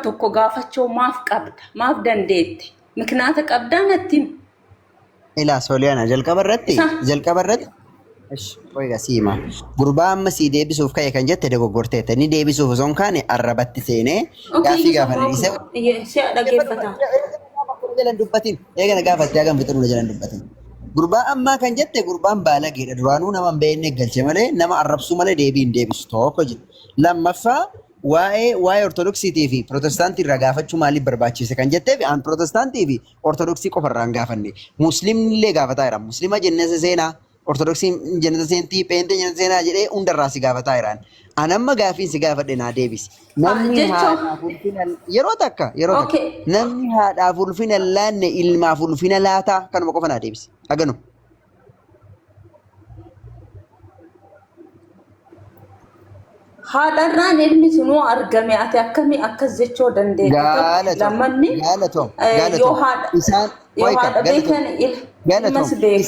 G: tokko gaafachuu maaf qabda? Maaf dandeette? Miknaata qabdaa natti himi.
D: Ilaa Sooliyaana, jalqaba irratti
G: Isa
D: jalqaba irratti Ish, qoy sii hima. Gurbaa amma sii deebisuuf ka'e kan jette dogoggorteetta. Inni deebisuuf osoo hin kaane arrabatti seenee gaaffii gaafa dhiisee
G: Si'a dhaggeeffata.
D: Jalan dubbatin. Eegana gaafatte hagam fixuudha jalan dubbatin. Gurbaa ammaa kan jette gurbaan baalageedha. Duraanuu nama hin beekne galche malee nama arrabsuu malee deebii hin deebisu tokko jedhe. Lammaffaa, waa'ee Ortodoksiitii fi Pirootestaantii irraa gaafachuu maaliif barbaachise kan jetteef, an Pirootestaantii fi Ortodoksii qofa irraa hin gaafanne. Musliimni illee gaafataa jira. Musliima jennee seenaa, Ortodoksii jennee seentii, Pheenxee jennee seenaa jedhee hundarraa si gaafataa jiraan. An amma gaafiin si gaafadhe naa deebisi. Namni
G: Jechuun
D: haadhaaf ulfina yeroo takka namni haadhaaf ulfina hin laanne ilmaaf ulfina laataa? Kanuma qofa naa deebisi. Aganu.
G: Haadharraan ilmi sunuu argame, ati akkamii akkas jechuu dandeetta? Tokko
D: Galatoom.
G: lammanni
D: Galatoom.
G: yoo
D: Galatoom.
G: haadha
D: Isaan
G: yoo
D: qoy kan
G: haadha
D: galatoom.
G: beekan ilmas
D: Galatoom.
G: beekan.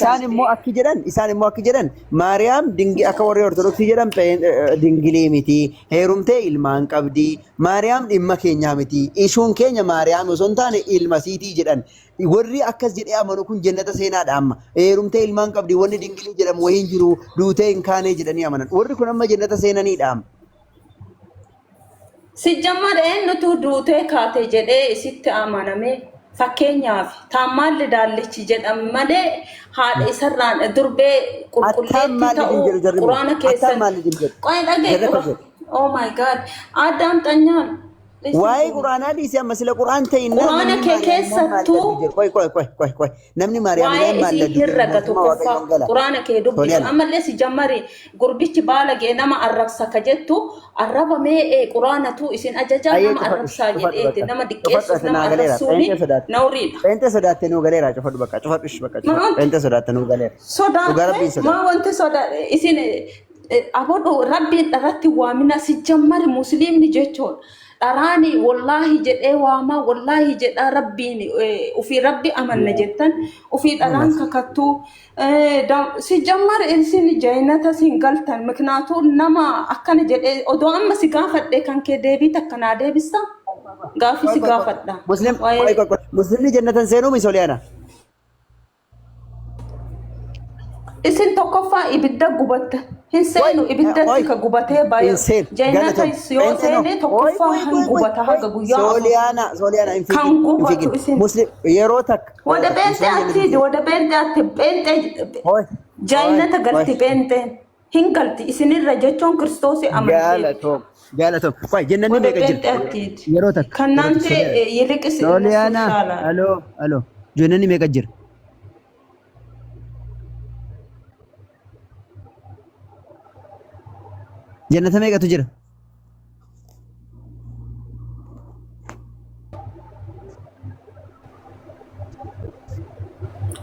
D: Isaan immoo akki jedhan, Maariyaam dingi akka warri Ortodoksii jedhan dingilii miti. Heerumtee ilmaan qabdi. Maariyaam dhimma keenyaa miti. Ishuun keenya Maariyaam osoo hin taane ilma siitii jedhan. Warri akkas jedhee amanu kun jannata seenaadha amma. Heerumtee ilmaan qabdi, wanni dingilii jedhamu wayii hin jiru, duutee hin kaanee jedhanii amanan. Warri kun amma jannata seenaniidha amma.
G: Sijjammar eenyutu duutee kaate jedhee isitti amaname? Fakkeenyaaf taammaalli daallichi jedhame malee haadha isarraan durbee
D: Attaan
G: qulqulleetti
D: maal
G: ta'uu
D: jedhu jarri immoo?
G: quraana
D: Attaan
G: keessan
D: maal jedhu?
G: qoy dhagaye.
D: Jarri akkas jedhu.
G: Oh my God, addaan xanyaan listen
D: Waa'ee
G: to me.
D: quraanaa dhiisee amma sila quraan ta'innaa
G: Quraana
D: namni
G: kee
D: Maariyaaminaan
G: keessattuu
D: maalladhu jedhu. Qoy qoy qoy qoy qoy. Namni
G: waa'ee
D: Maariyaaminaan
G: isii
D: maalladhu jedhu
G: herraga
D: mootummaa
G: tokkoffaa
D: Waaqayyoon gala.
G: quraana kee dubbisu.
D: Sooliyaana.
G: Ammallee si jammari gurbichi baalagee nama arrabsa ka jettu arraba mee quraanatu isin ajajaa
D: Ayyee,
G: nama
D: cufadhu
G: arrabsaa
D: cufadhu
G: jedheeti
D: bakka.
G: nama
D: Cufadhu
G: diqqeessuuf
D: ati
G: nama
D: naa galeera.
G: arrabsuuni
D: Pheenxee sodaatte.
G: nawriidha.
D: Pheenxee sodaatte nuu galeera, cufadhu bakka, cufadhu ish bakka, cufadhu.
G: Maal
D: Pheenxee sodaatte nuu galeera. Dhugaa
G: sodaatte
D: rabbiin
G: maa
D: sodaatte.
G: wanti soda isin abodhu rabbiin dharatti waamina. Si jammari musliimni jechuun dharaani wallaahi jedhee waamaa, wallaahi jedhaa rabbiin ufii rabbi amanna jettan ufii dharaan kakattuu. Si jammari isin jaynata sin galtan miknaatu nama akkana jedhee odoo amma si gaafadhe kan kee deebii takka naa deebista? Gaafii si gaafadha.
D: Muslim qoy
G: Waa'ee
D: qoy qoy. Muslimni jannatan seenuu mi, Sooliyaana?
G: Isin tokkoffaa ibidda gubatta hin seenu,
D: Qoy
G: ibiddatti
D: qoy
G: ka gubatee bayo
D: hin seenu.
G: jaynata
D: Galatoom.
G: yoo
D: Pheenxee no.
G: seene
D: Qoy
G: tokkoffaa
D: qoy
G: han
D: qoy qoy
G: gubata
D: qoy.
G: haga guyyaa 4
D: Sooliyaana, Sooliyaana, hin
G: kan
D: fiigin hin
G: gubatu
D: fiigin.
G: isin
D: Muslim yeroo takka
G: wada
D: yeroo takka
G: pheenxee
D: muslimni jannatan
G: atti
D: seenu.
G: wada pheenxee atti pheenxee
D: Qoy qoy
G: jaynata
D: qoy.
G: galti, pheenxeen hin galti isinirra jechuun Kiristoosi amanteef.
D: Galatoom. Galatoom. Qoy, jannanni
G: ወደ
D: meeqa jira?
G: ጴንጤ አትሂድ።
D: Yeroo takka yeroo takka
G: ከእናንተ
D: Sooliyaana.
G: ይልቅስ እነሱ
D: Sooliyaana.
G: ይሻላል።
D: Aloo aloo. Jannanni meeqa jira? Jannata meeqatu jira?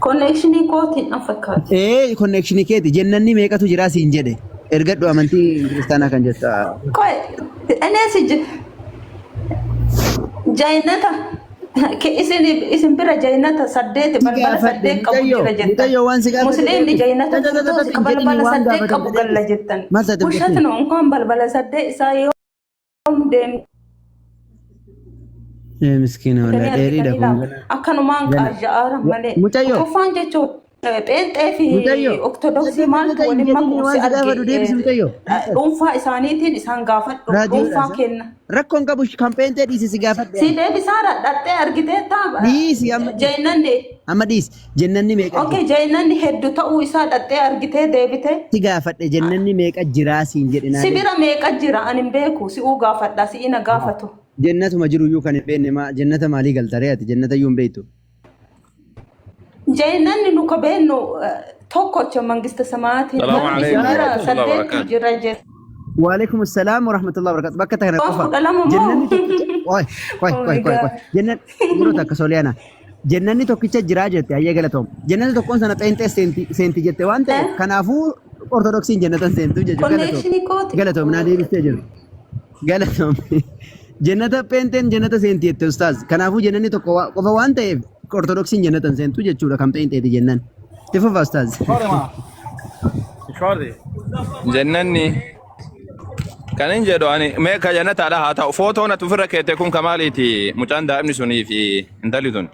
G: Connection kootiin na fakkaata.
D: Ee, connection keeti. Jannanni meeqatu jira siin jedhe. Ergadhu amantii kiristaanaa kan jettu.
G: ቆይ እኔ ስጅ jaynata isin bira jaynata saddeet
D: Si
G: balbala
D: gaafadhe
G: saddeet qabu
D: mucayyoo
G: jira jettan.
D: mucayyoo waan si gaafadhe
G: Musliimni
D: deebisi.
G: jaynata
D: Tatatata
G: Kiristoos
D: hin jedhini
G: balbala
D: waan
G: saddeet qabu
D: gaafatamte
G: galla
D: deebisi.
G: jettan.
D: Maal taate
G: ውሸት
D: mucattiin?
G: ነው። እንኳን balbala saddeet isaa yoom deemtanii
D: Miskiina walaa dheeriidha
G: argitanii
D: kun
G: laata?
D: gana.
G: Akkanumaan
D: Gana.
G: qaaja'aara malee.
D: Mucayyoo
G: Tokkoffaan jechuun pheenxee fi
D: mucayyoo
G: Ortodoksii maaltu
D: tatatata hin
G: waliin
D: jedhini
G: makuu
D: waan
G: si
D: si
G: arge
D: gaafadhu deebisi mucayyoo.
G: dhuunfaa isaaniitiin isaan gaafadhu
D: Raadiyoodha
G: dhuunfaa
D: isa.
G: kenna.
D: Rakkoon qabu, kan pheenxee dhiisi, si gaafadhe
G: Si
D: amma.
G: deebisaadha dhaqxee argitee taa
D: Dhiisi amma dhiisi.
G: jaynanni.
D: Amma dhiisi. Jannanni meeqa
G: Okay,
D: jira?
G: jaynanni hedduu ta'uu isaa dhaqxee argitee deebitee.
D: Si gaafadhe, jannanni meeqa jiraa siin jedhe naa
G: Si
D: deebisi.
G: bira meeqa jira ani hin beeku, si'uu gaafadha, si'i na gaafatu.
D: Jannatuma jiru iyyuu kan hin beekne maa jannata maalii galtaree ati jannata iyyuu hin beektu.
G: Jaynanni nu ka beennu tokkocha mangista samaatiin
B: السلام
G: isin
B: عليكم
G: bira
B: ورحمة الله
G: saddeettu
B: وبركاته.
G: jira jedhe.
D: وعليكم السلام ورحمة الله وبركاته. Bakka kana
G: Waan
D: qofa.
G: 12 moo?
D: Jannanni tokkicha. Qoy qoy
G: Oh
D: qoy
G: my
D: qoy
G: God.
D: qoy. Jannan yeroo takka, Sooliyaana. Jannanni tokkicha jiraa jette, hayyee galatoom. Jannanni tokkoon sana pheenxee seenti seenti jette waan ta'eef kanaafuu Ortodoksiin jannatan seentu jechuudha. Galatoom.
G: Connection kooti.
D: Galatoom, naa deebistee jiru. Galatoom. Jannata pheenxeen jannata seenti jette ustaaz. Kanaafuu jannanni tokko qofa waan ta'eef Ortodoksiin jannatan seentu jechuudha kan pheenxeeti jennan. Itti fufa ustaaz.
B: Jannanni kan hin jedhu ani mee ka jannataadha haa ta'u footoon ati ofirra keette kun ka maaliiti mucaan daa'imni sunii fi intalli tun.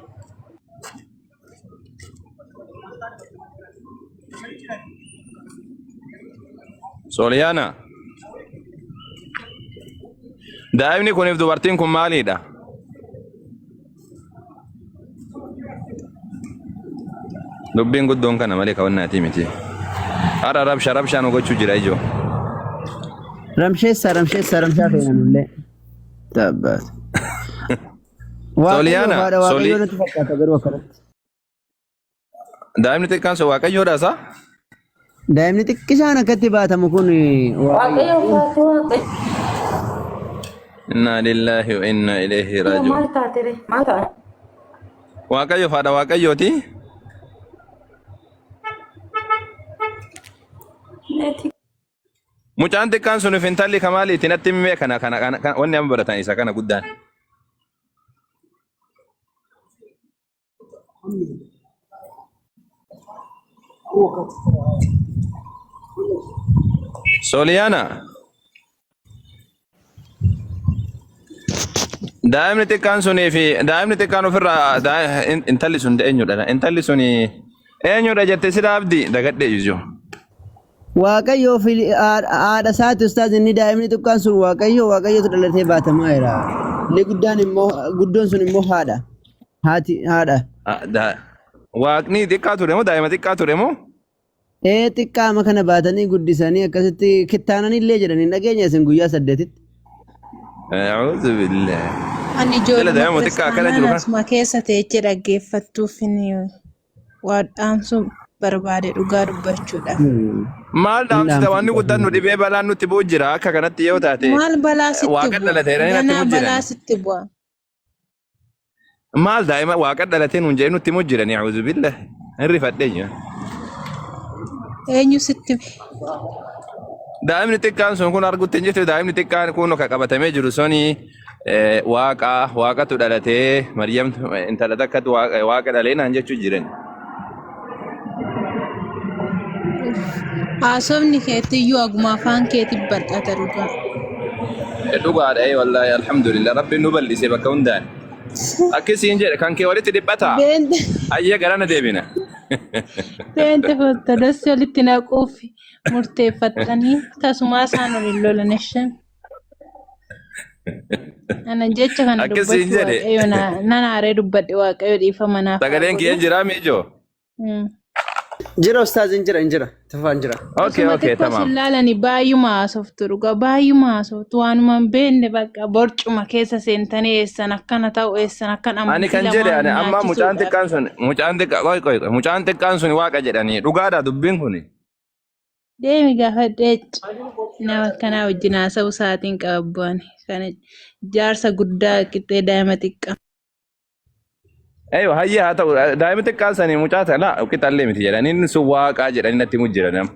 B: Sooliyaana daa'imni kuniif dubartiin kun maaliidha? Dubbiin guddoon kana malee kawannaatii miti. Har'a rabsha rabshaa nu gochuu jira ijoo.
D: Ramsheessaa ramsheessaa ramshaa feena nullee. Tabbaat. Waaqayyo
B: Sooliyaana
D: haadha waaqayyoo
B: solii
D: natti fakkaata garuu akkanatti.
B: daa'imni xiqqaan sun waaqayyoodha isaa?
D: Daa'imni xiqqisaan akkatti baatamu kun waaqayyo.
G: Waaqayyo faatu waaqayyo
B: Inna lillahi wa inna ilayhi raaji'uun.
G: maal taate ree maal taate?
B: Waaqayyo haadha waaqayyooti.
G: Neeti
B: Mucaan xiqqaan sun intalli kamaaliiti natti himee kana kana kana kana- wanni amma baratan isa kana guddaan. Sooliyaana daa'imni xiqqaan sunii fi daa'imni xiqqaan ofirraa intalli sun eenyudha? Intalli sun eenyudha jette sila abdi dagadhe iyyuu.
D: Waaqayyoo fi haadha isaati ustaaz inni daa'imni xiqqaan sun waaqayyo waaqayyotu dhalatee baatamaa jira. Inni guddaan immoo guddoon sun immoo haadha. Haati haadha.
B: Waaqni xiqqaa ture moo daa'ima xiqqaa ture moo?
D: Ee xiqqaama kana baatanii guddisanii akkasitti kittaananii illee jedhanii hin dhageenya isin guyyaa saddeetitti.
B: A'uudhu billah.
H: Ani
B: Jala
H: ijoolluma
B: daa'ima xiqqaa akkana
H: kiristaanaa
B: jiru kana.
H: asuma keessa teechee dhaggeeffattuuf waa dhaamsuu barbaade dhugaa dubbachuudhaaf.
B: Maal
D: Hin
B: dhaamsita
D: dhaamsin
B: wanni guddaan nu dhibee balaan nutti bu'u jira akka kanatti yoo taate
H: Maal balaa sitti
B: waaqa
H: bu'a?
B: dhalate jedhanii natti
H: Ganaa
B: himu
H: balaa
B: jiran.
H: sitti bu'a.
B: Maal daa'ima waaqa dhalatee nuun jedhee nutti himu jirani a'uudhu billah. Hin rifadhe jira.
H: Eenyu sitti
B: Daa'imni xiqqaan sun kun argutti hin jirtu daa'imni xiqqaan kun ka qabatamee jiru suni waaqa waaqatu dhalatee Maryam intala takkatu waaqa dhalee naan jechuu jiran.
H: Haasofni keetiyyuu aguma afaan keetii bal'ata dhugaa.
B: Dhugaadha wallaahi alhamdulillah rabbiin nu bal'ise bakka hundaan. Akkasiin jedhe kan kee walitti dhiphataa
H: Beente
B: ayyee garana deebina.
H: beente ortodoksii walitti naquuf murteeffatanii tasumaa isaan waliin lolan ishan. Ana jecha kana
B: Akkasiin
H: dubbachuu
B: jedhe.
H: waaqayyo nan aaree dubbadhe waaqayyo dhiifama naaf haa
B: Sagaleen kiyya
H: godhu.
B: jiraa miijoo?
D: Jira ustaaz hin jira hin jira. Tafaa hin jira.
B: Okay
H: Osuma
B: okay
H: xiqqoo
B: tamam.
H: sin laalani baay'uma haasoftu dhugaa baay'uma haasoftu waanuma hin beekne bakka borcuma keessa seentanii eessan akkana ta'u eessan akkan
B: Ani
H: amantii
B: kan jedhe
H: lamaan
B: ani amma mucaan
H: nyaachisuudhaaf.
B: xiqqaan sun mucaan xiqqaa qoy qoy qoy mucaan xiqqaan sun waaqa jedhanii dhugaadha dubbiin kuni.
H: Deemi gaafadhee nama akkanaa wajjin haasa'uu sa'aatiin qaba bu'an kana jaarsa guddaa qixxee daa'ima xiqqaa.
B: Eeyyoo hayyee haa ta'u daa'ima xiqqaan sanii mucaa ta'e laa qixallee miti jedhanii inni sun waaqaa jedhanii natti himu jira nama.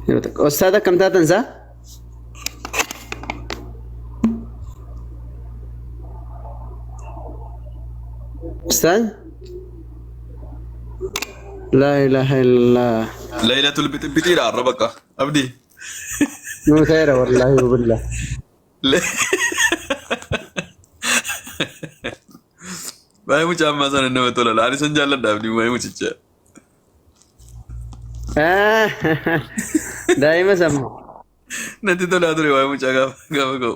D: Yeroo tokko. Ustaaz akkam taatan isaa? Ustaaz? Laa ilaaha illallah.
I: Laylatul bixibbixiidha har'a bakka. Abdii.
D: Nuu ta'eera wallaahi billah.
I: Baay'ee mucaa ammaa sana nama tola. Ani san jaalladha abdii baay'ee mucicha.
D: Daa'ima sammuu.
I: Natti tolaa ture waa'ee mucaa gaafa gaafa ka'u.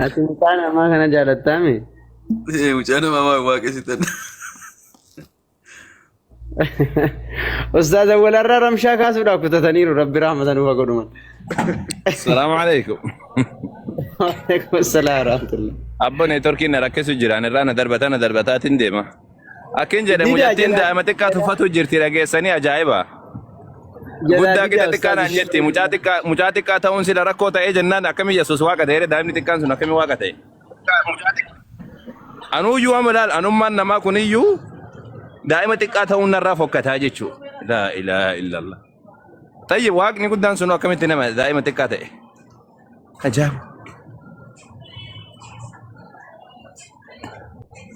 D: Ati mucaa namaa kana jaalattaami?
I: Ee, Mucaa namaa waa waaqessitan.
D: Ustaaz Awwalarraa ramshaa kaasuudhaaf kutataniiru rabbi rahmata nuuf haa godhuman.
B: Salaamu alaikum.
D: Waalaikum salaam warahmatullah.
B: Abbo neetworkiin na rakkisu jiraan irraa na darbataa na darbataatiin deema. Akkin jedhe
D: Didaa
B: mucattiin
D: jedha.
B: daa'ima xiqqaa tuffatu jirti dhageessanii ajaa'iba.
D: Jalaa
B: Guddaa qixa
D: didaa
B: xiqqaa naan
D: ustaazi.
B: jetti. Mucaa xiqqaa mucaa xiqqaa ta'uun sila rakkoo ta'ee jennaan akkamii Yesuus waaqa ta'ee daa'imni xiqqaan sun akkamii waaqa ta'e? Anuuyyuu amma laal anummaan namaa kuniyyuu daa'ima xiqqaa ta'uun narraa fokkataa jechuudha. Laa ilaaha illallah. Tayyib waaqni guddaan sunuu akkamitti nama daa'ima xiqqaa ta'e? Ajaa'iba.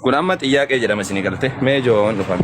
B: Kun amma xiyyaaqee jedhama isinii galte. Mee ijoon dhufan.